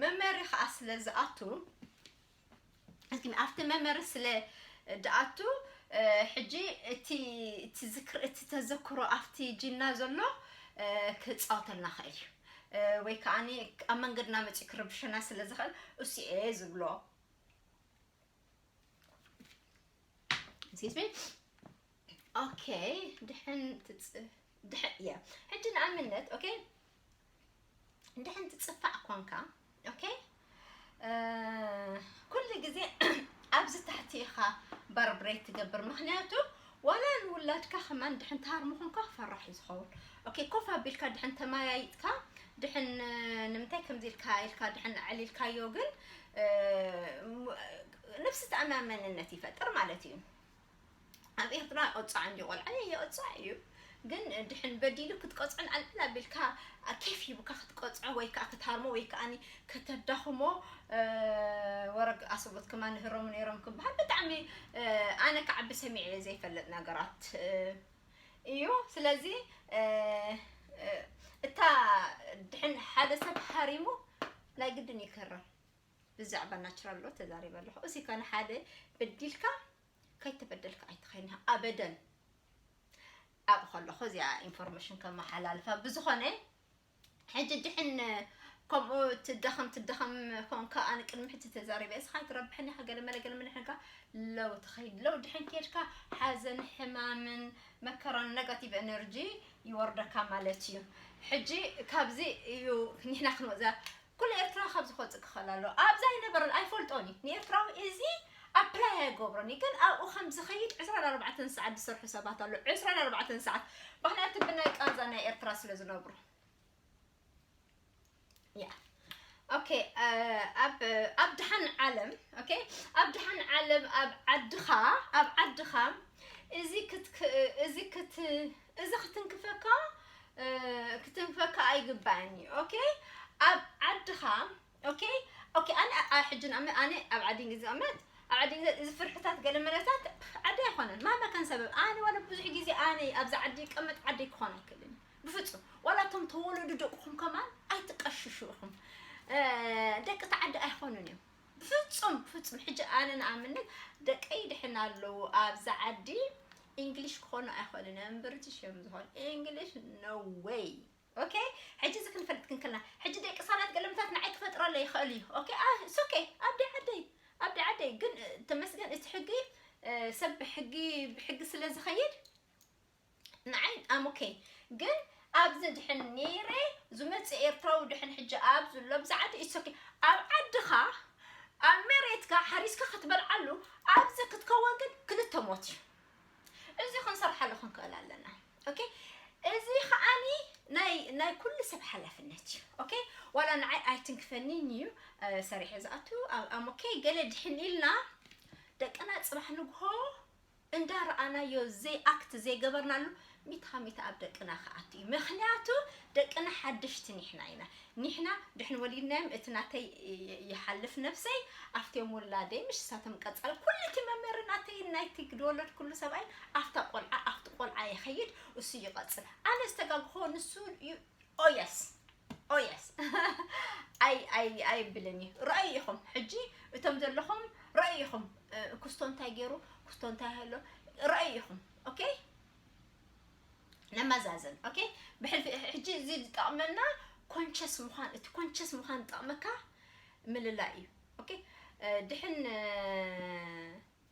መመሪ ከዓ ስለ ዝኣቱ ኣብቲ መመሪ ስለ ድኣቱ ሕጂ እቲ እቲ ዝክር እቲ ተዘክሮ ኣብቲ ጂና ዘሎ ክፃወተልና ክእል እዩ። ወይ ከዓ ኣብ መንገድና መፂኡ ክረብሸና ስለ ዝኽእል እሱ እየ ዝብሎ። Excuse me. ኦኬ፣ ድሕን ትጽ-፣ ድሕ-፣ yeah። ሕጂ ንኣብነት፣ ኦኬ፣ ድሕን ትጽፋዕ ኮንካ፣ ኦኬ፣ ኩሉ ግዜ ኣብዚ ታሕቲ ኢኻ ባርብሬት ትገብር። ምክንያቱ ዋላ ንውላድካ ከማን ድሕን ትሃርሞ ኮንካ ፈራሕ እዩ ዝኸውን። ኦኬ፣ ኮፍ ኣቢልካ ድሕን ተማያይጥካ ድሕን ንምንታይ ከምዚ ኢልካ ኢልካ ድሕን ኣዕሊልካዮ ግን ነብሲ ተኣማመንነት ይፈጥር ማለት እዩ። ኣብ ኤርትራ ቆጻዕ እንዲ ቆልዓ የቆጻዕ እዩ። ግን ድሕን በዲሉ ክትቆጽዕን ኣልዕል ኣቢልካ ኬፍ ሂቡካ ክትቆጽዖ ወይ ከዓ ክትሃርሞ ወይ ከዓ ከተዳኽሞ ወረግ ኣሰቦት ከማ ንህሮም ነይሮም ክበሃል ብጣዕሚ ኣነ ክዓቢ ሰሚዐ ዘይፈልጥ ነገራት እዩ። ስለዚ እታ ድሕን ሓደ ሰብ ሃሪሙ ናይ ግድን ይከረም። ብዛዕባ ናቹራል ሎ ተዛሪበ ኣለኹ። እዚ ከነ ሓደ በዲልካ ከይተበደልካ ኣይትኸይንሃ ኣበደን። ኣብኡ ከለኹ እዚኣ ኢንፎርሜሽን ከመሓላልፋ ብዝኾነ ሕጂ ድሕን ከምኡ ትደኸም ትደኸም ኮንካ ኣነ ቅድሚ ሕጂ ተዛሪበ እስኻ ኣይትረብሐኒ ኢኻ ገለ መለ ገለ መለ ሕንካ ለው ትኸይድ ለው ድሕን ከድካ ሓዘን ሕማምን መከራን ነጋቲቭ ኤነርጂ ይወርደካ ማለት እዩ። ሕጂ ካብዚ እዩ ንሕና ክንወፅእ ኩሉ ኤርትራዊ ካብዚ ክወፅእ ክኽእል ኣለዎ። ኣብዛ ኣይነበረን ኣይፈልጦን እዩ ንኤርትራዊ እዚ ኣፕላይ ኣይገብሮን እዩ ግን ኣብኡ ከም ዝኸይድ ዕስራን ኣርባዕተን ሰዓት ዝሰርሑ ሰባት ኣለዉ። ዕስራን ኣርባዕተን ሰዓት ምኽንያቱ ብናይ ቃንዛ ናይ ኤርትራ ስለ ዝነብሩ። ያ ኦኬ ኣብ ኣብ ድሓን ዓለም ኦኬ ኣብ ድሓን ዓለም ኣብ ዓድኻ ኣብ ዓድኻ እዚ ክትክ እዚ ክት እዚ ክትንክፈካ ክትንክፈካ ኣይግባእን እዩ። ኦኬ ኣብ ዓድኻ ኦኬ ኦኬ ኣነ ሕጂ ንኣመ ኣነ ኣብ ዓዲ እንግሊዝ ዝቐመጥ ኣብ ዓዲ እንግሊዝ እዚ ፍርሕታት ገለ መለታት ዓዲ ኣይኮነን ማመ ከን ሰበብ ኣነ ዋላ ብዙሕ ግዜ ኣነ ኣብዚ ዓዲ ይቀመጥ ዓዲ ክኾን ኣይክእልን እዩ። ብፍጹም ዋላ እቶም ተወለዱ ደቅኹም ከማን ኣይትቀሽሹ ኢኹም። ደቂ ተዓዲ ኣይኾኑን እዮም ብፍጹም ብፍጹም። ሕጂ ኣነ ንኣብነት ደቀይ ድሕን ኣለዉ ኣብዚ ዓዲ እንግሊሽ ክኾኑ ኣይኽእልን እዮም ብርቲሽ እዮም ዝኾኑ እንግሊሽ no way። ኦኬ ሕጂ እዚ ክንፈልጥ ክንክልና ሕጂ ደቂ ሳላት ገለምታት ንዓይ ክፈጥረለ ይኽእል እዩ። ኦኬ it's okay ኣብደይ ዓደይ ኣብደይ ዓደይ ግን ተመስገን እቲ ሕጊ ሰብ ብሕጊ ብሕጊ ስለ ዝኸይድ ንዓይ ኣም ኦኬ ግን ኣብዚ ድሕን ነይረ ዝመፅእ ኤርትራዊ ድሕን ሕጂ ኣብ ዝሎ ብዛ ዓዲ it's okay ኣብ ዓድኻ ኣብ መሬትካ ሓሪስካ ክትበልዓሉ ኣብዚ ክትከወን ግን ክልተ ሞት እዩ። እዚ ክንሰርሓሉ ክንክእል ኣለና። ኦኬ እዚ ከዓኒ ናይ ናይ ኩሉ ሰብ ሓላፍነት እዩ። ኦኬ ዋላ ንዓይ ኣይትንክፈኒን እዩ ሰሪሐ ዝኣቱ ኣም ኦኬ ገለ ድሕን ኢልና ደቅና ፅባሕ ንግሆ እንዳረኣናዮ ዘይኣክት ዘይገበርናሉ ሚታ ሚታ ኣብ ደቅና ክኣቱ እዩ። ምክንያቱ ደቅና ሓደሽቲ ኒሕና ኢና። ኒሕና ድሕን ወሊድናዮም እቲ ናተይ ይሓልፍ ነብሰይ ኣብቲዮም ውላደይ ምሽ ሳቶም ቀፃል ኩሉ እቲ መመሪ ናተይ ናይቲ ዝወለድኩሉ ሰብኣይ ኣብታ ቆልዓ ኣብቲ ቆልዓ ይኸይድ፣ እሱ ይቐጽል። ኣነ ዝተጋግኾ ንሱ ዩ-፣ ኦየስ፣ ኦየስ። ኣይ፣ ኣይ፣ ኣይብልን እዩ። ረኣዩ ኢኹም። ሕጂ እቶም ዘለኹም ረኣዩ ኢኹም። እ፣ ክስቶ እንታይ ገይሩ፣ ክስቶ እንታይ ሃሎ፣ ረኣዩ ኢኹም። ኦኬ? ነመዛዘን። ኦኬ? ብሕልፊ፣ ሕጂ እዚ ዝጠቕመና ኮንሸስ ምዃን፣ እቲ ኮንሸስ ምዃን ዝጠቕመካ ምልላይ እዩ። ኦኬ? እ፣ ድሕን፣ እ፣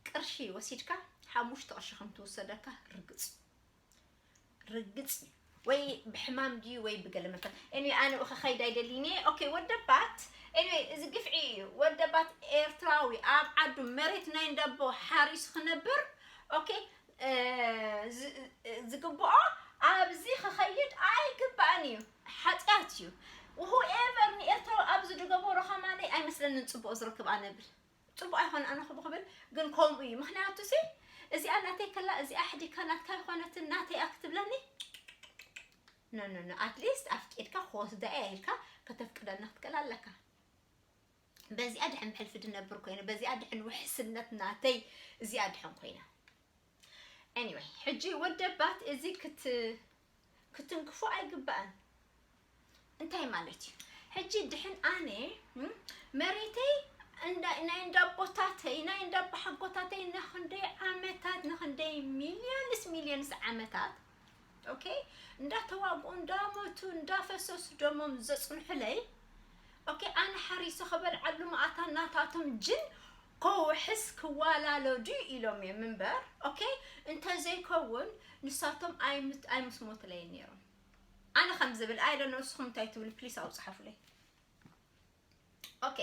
ቅርሺ ወሲድካ፣ ሓሙሽተ ቅርሺ ከም ትውሰደካ ርግጽ። ርግጽ እዩ። ወይ ብሕማም ድዩ ወይ ብገለ መከራ። ኤኒዌይ፣ ኣነ ብኡ ክኸይድ ኣይደልይን እየ። ኦኬ፣ ወደባት። ኤኒዌይ፣ እዚ ግፍዒ እዩ። ወደባት ኤርትራዊ ኣብ ዓዱ መሬት ናይ እንዳቦ ሓሪሱ ክነብር፣ ኦኬ፣ እ፣ ዝ-፣ ዝግብኦ ኣብዚ ክኸይድ ኣይግባእን እዩ። ሓጢኣት እዩ። ሁኤቨር ንኤርትራዊ ኣብዚ ዝገበሮ ከማነይ ኣይመስለንን ጽቡቕ ዝረክብ ኣነ ብል። ጽቡቕ ኣይኮነ ኣነ ክቡ ክብል፣ ግን ከምኡ እዩ። ምኽንያቱ ሲ እዚኣ ናተይ ከላ፣ እዚኣ ሕዲካ ናትካ ኣይኮነትን፣ ናተይ እያ ክትብለኒ? ኖ፣ ኖ፣ ኖ። ኣትሊስት ኣፍቂድካ ክወስዳ እያ ኢልካ ከተፍቅደኒ ክትክእል ኣለካ። በዚኣ ድሕን ብሕልፊ ድነብር ኮይነ፣ በዚኣ ድሕን ውሕስነት ናተይ እዚኣ ድሕን ኮይና። ኤኒዌይ፣ ሕጂ ወደባት እዚ ክት-፣ ክትንክፎ ኣይግባእን። እንታይ ማለት እዩ? ሕጂ ድሕን ኣነ፣ እም፣ መሬተይ እንዳ-፣ ናይ እንዳቦታተይ፣ ናይ እንዳባሓጎታተይ ንኽንደይ ዓመታት፣ ንኽንደይ ሚልዮንስ ሚልዮንስ ዓመታት፣ ኦኬ፣ እንዳተዋግኡ፣ እንዳሞቱ፣ እንዳፈሰሱ ደሞም ዘጽንሑለይ፣ ኦኬ፣ ኣነ ሓሪሰ ክበልዓሉ መኣታ ናታቶም ጅን ከውሕስ ክዋላለዱ ኢሎም እዮም እምበር፣ ኦኬ፣ እንተዘይከውን ንሳቶም ኣይምት-፣ ኣይምስሞትለይን ነይሮም። ኣነ ከም ዝብል፣ ኣይ ዶንት ኖ፣ ንስኹም እንታይ ትብሉ፣ ፕሊስ ኣውጽሓፉለይ። ኦኬ፣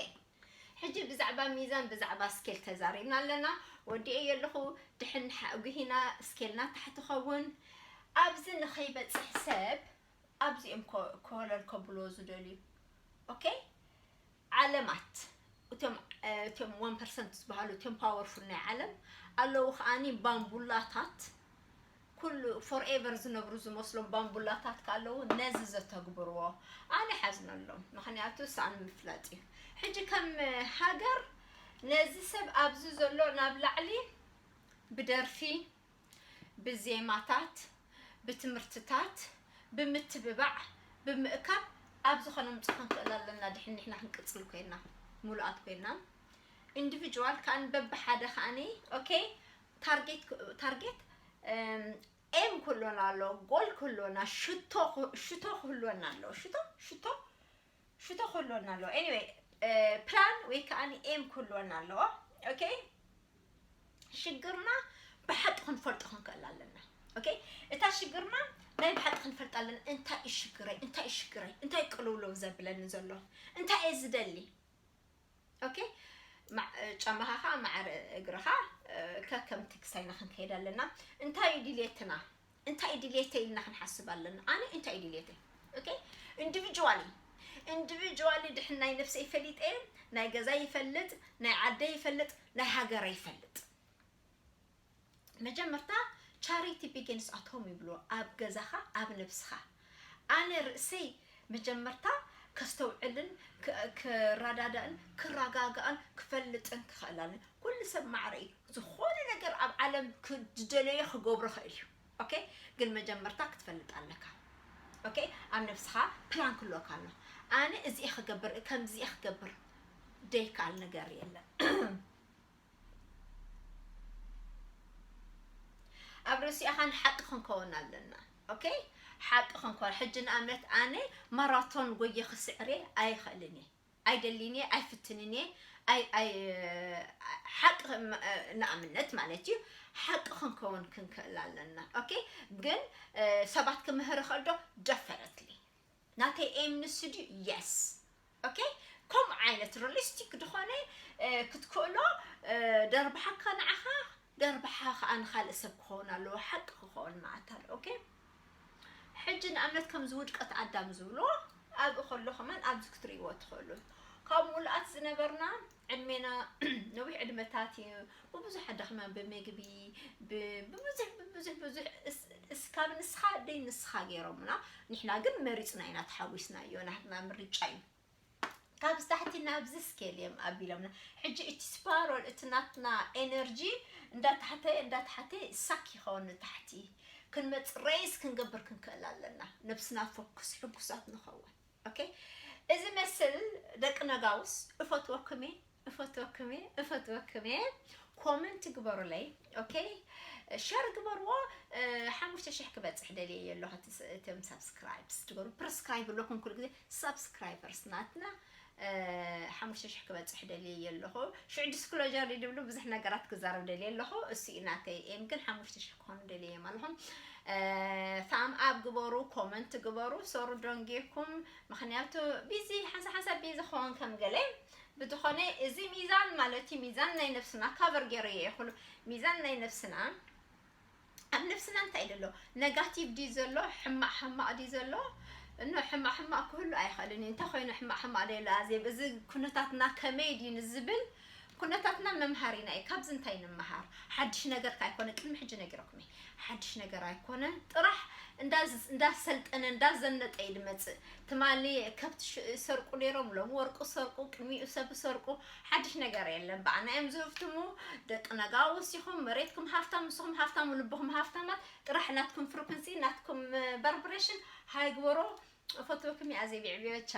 ሕጂ ብዛዕባ ሚዛን፣ ብዛዕባ ስኬል ተዛሪብና ኣለና። ወዲኤ የለኹ፣ ድሕን ሓ-፣ ጉሂና ስኬልና ታሕቲ ኸውን። ኣብዚ ንኸይበጽሕ ሰብ፣ ኣብዚኦም ኮ-፣ ኮለል ከብሎ ዝደልዩ። ኦኬ? ዓለማት፣ እቶም፣ እ፣ እቶም ዋን ፐርሰንት ዝበሃሉ፣ እቶም ፓወርፉል ናይ ዓለም ኣለዉ። ከኣኒ ባምቡላታት፣ ኩሉ ፎርኤቨር ዝነብሩ ዝመስሎም ባምቡላታት ከ ኣለዉ። ነዚ ዘተግብርዎ ኣነ ሓዝነሎም። ምኽንያቱ ሳን ምፍላጥ እዩ። ሕጂ ከም ሃገር ነዚ ሰብ ኣብዚ ዘሎ ናብ ላዕሊ ብደርፊ፣ ብዜማታት፣ ብትምህርትታት፣ ብምትብባዕ፣ ብምእካብ ኣብዚ ከነምጽኦ ክንክእል ኣለና። ድሕን ንሕና ክንቅጽል ኮይና፣ ሙሉኣት ኮይና፣ ኢንዲቪጁዋል ከኣን በብሓደ ከኣኒ፣ ኦኬ፣ ታርጌት፣ ታርጌት፣ እም፣ ኤም ክህሎና ኣሎ፣ ጎል ክህሎና፣ ሽቶ ክ-፣ ሽቶ ክህሎና ኣሎ። ሽቶ፣ ሽቶ፣ ሽቶ ክህሎና ኣሎ። ኤኒዌይ፣ እ፣ ፕላን ወይ ከኣኒ ኤም ክህሎና ኣለዎ። ኦኬ? ሽግርና ብሓቂ ክንፈልጦ ክንክእል ኣለና። ኦኬ? እታ ሽግርና ናይ ብሓቂ ክንፈልጥ ኣለና። እንታይ እዩ ሽግረይ? እንታይ እዩ ሽግረይ? እንታይ እዩ ቅልውለው ዘብለኒ ዘሎ? እንታይ እየ ዝደሊ? ኦኬ? ማ-፣ ጫማኻ ኸዓ ማዕረ እግርኻ፣ እ፣ ከከምቲ ክሳይና ክንከይድ ኣለና። እንታይ እዩ ድልየትና? እንታይ እዩ ድልየተይ ኢልና ክንሓስብ ኣለና። ኣነ እንታይ እዩ ድልየተይ? ኦኬ? ኢንዲቪጁዋሊ፣ ኢንዲቪጁዋሊ ድሕን ናይ ነፍሰይ ፈሊጠ፣ ናይ ገዛይ ይፈልጥ፣ ናይ ዓደይ ይፈልጥ፣ ናይ ሃገረይ ይፈልጥ። መጀመርታ ቻሪቲ ቢጊንስ ኣት ሆም ይብልዎ፣ ኣብ ገዛኻ፣ ኣብ ነብስኻ። ኣነ ርእሰይ መጀመርታ ከስተውዕልን ክ-፣ ክረዳዳእን ክረጋጋእን ክፈልጥን ክኽእል ኣለኒ። ኩሉ ሰብ ማዕረ እዩ። ዝኾነ ነገር ኣብ ዓለም ክ-፣ ዝደለዮ ክገብሮ ይኽእል እዩ። ኦኬ? ግን መጀመርታ ክትፈልጥ ኣለካ። ኦኬ? ኣብ ነብስኻ ፕላን ክህልወካ ኣሎ። ኣነ እዚ እየ ክገብር፣ ከምዚ እየ ክገብር ደይከኣል ነገር የለን። ኣብ ርእሲኣ ኻን ሓቂ ክንከውን ኣለና። ኦኬ? ሓቂ ክንከውን። ሕጂ ንኣብነት ኣነ ማራቶን ጎየ ክስዕር እየ ኣይኽእልን እየ። ኣይደልን እየ፣ ኣይፍትንን እየ፣ ኣይ-፣ ኣይ-፣ ሓቂ ም-፣ ንኣብነት ማለት እዩ፣ ሓቂ ክንከውን ክንክእል ኣለና። ኦኬ? ግን፣ እ፣ ሰባት ክምህር ይኽእል ዶ? ደፈረትሊ። ናተይ ኤም ንሱ ድዩ? የስ። ኦኬ? ከምኡ ዓይነት ሪሊስቲክ ዝኾነ፣ እ፣ ክትክእሎ፣ እ፣ ደርብሓካ ንዓኻ፣ ደርብሓ ኸኣ ንኻልእ ሰብ ክኸውን ኣለዎ፣ ሓቂ ክኸውን መዓት ኣሎ። ኦኬ? ሕጂ ንኣብነት ከምዚ ውድቀት ኣዳም ዝብሎ ኣብኡ ከሎ ከማን ኣብዚ ክትርእይዎ ትኽእሉ። ካብ ምሉኣት ዝነበርና ዕድሜና ነዊሕ ዕድመታት እዩ። ብብዙሕ ኣዳኺማ፣ ብምግቢ፣ ብ-፣ ብብዙሕ፣ ብብዙሕ፣ ብዙሕ እስ-፣ እስ-፣ ካብ ንስኻ ደይ ንስኻ ገይሮምና። ንሕና ግን መሪጽና ኢና ተሓዊስናዮ፣ ናትና ምርጫ እዩ። ካብ ታሕቲ ናብዚ ስኬል እዮም ኣቢሎምና። ሕጂ እቲ ስፓሮል፣ እቲ ናትና ኤነርጂ እንዳታሕተ፣ እንዳታሕተ ሳክ ይኸውን ንታሕቲ። ክንመጽ ሬስ ክንገብር ክንክእል ኣለና። ነብስና ፎክስ ሕጉሳት ንኸውን። ኦኬ፣ እዚ መስል ደቂ ነጋውስ እፈትወኩም እየ፣ እፈትወኩም እየ፣ እፈትወኩም እየ። ኮመንት ግበሩለይ። ኦኬ፣ ሸር ግበርዎ። ሓሙሽተ ሽሕ ክበፅሕ ደልየ ኣለኹ። እቶም ሳብስክራይብስ ትገሩ ፕርስክራይብ ኣለኩም ኩሉ ግዜ ሳብስክራይበርስ ናትና ሓሙሽተ ሽሕ ክበፅሕ ደልየ ኣለኹ። ሽዑ ዲስክሎጀር ድብሉ ብዙሕ ነገራት ክዛረብ ደልየ ኣለኹ። እሱ እዩ ናተይ ኤም ግን ሓሙሽተ ሽሕ ክኾኑ ደልየ ኣለኹም። ፋም ኣብ ግበሩ፣ ኮመንት ግበሩ፣ ሰሩ ደንጌኩም። ምክንያቱ ቢዚ ሓንሳ ሓንሳ ቢዚ ክኸውን ከም ገለ ብዝኾነ እዚ ሚዛን ማለት እዩ። ሚዛን ናይ ነብስና ካቨር ገይረ እየ ይኹሉ ሚዛን ናይ ነብስና ኣብ ነብስና እንታይ ዘሎ ነጋቲቭ ድዩ ዘሎ ሕማቕ ሕማቕ ድዩ ዘሎ እኖ ሕማቕ ሕማቕ ክህሉ ኣይኽእልን እዩ። እንታይ ኮይኑ ሕማቕ ሕማቕ ደሎ ኣዜብ እዚ ኩነታትና ከመይ ድዩ ንዝብል ኩነታትና መምሃሪና እዩ። ካብዚ እንታይ ንምሃር? ሓድሽ ነገር ካይኮነ ቅድሚ ሕጂ ነጊረኩም እየ። ሓድሽ ነገር ኣይኮነ ጥራሕ እንዳሰልጠነ እንዳዘነጠ እዩ ድመፅእ። ትማሊ ከብቲ ሰርቁ ነይሮም ሎም ወርቁ ሰርቁ ቅድሚኡ ሰብ ሰርቁ ሓድሽ ነገር የለን። ብኣና እዮም ዝህፍትሙ። ደቂ ነጋውስ ኢኹም መሬትኩም ሃፍታም ንስኹም ሃፍታም ልብኹም ሃፍታማት ጥራሕ ናትኩም ፍሪኩንሲ ናትኩም በርብሬሽን ሃይግበሮ። ፈትወኩም ኣዜብ ይዕብዮ ቻ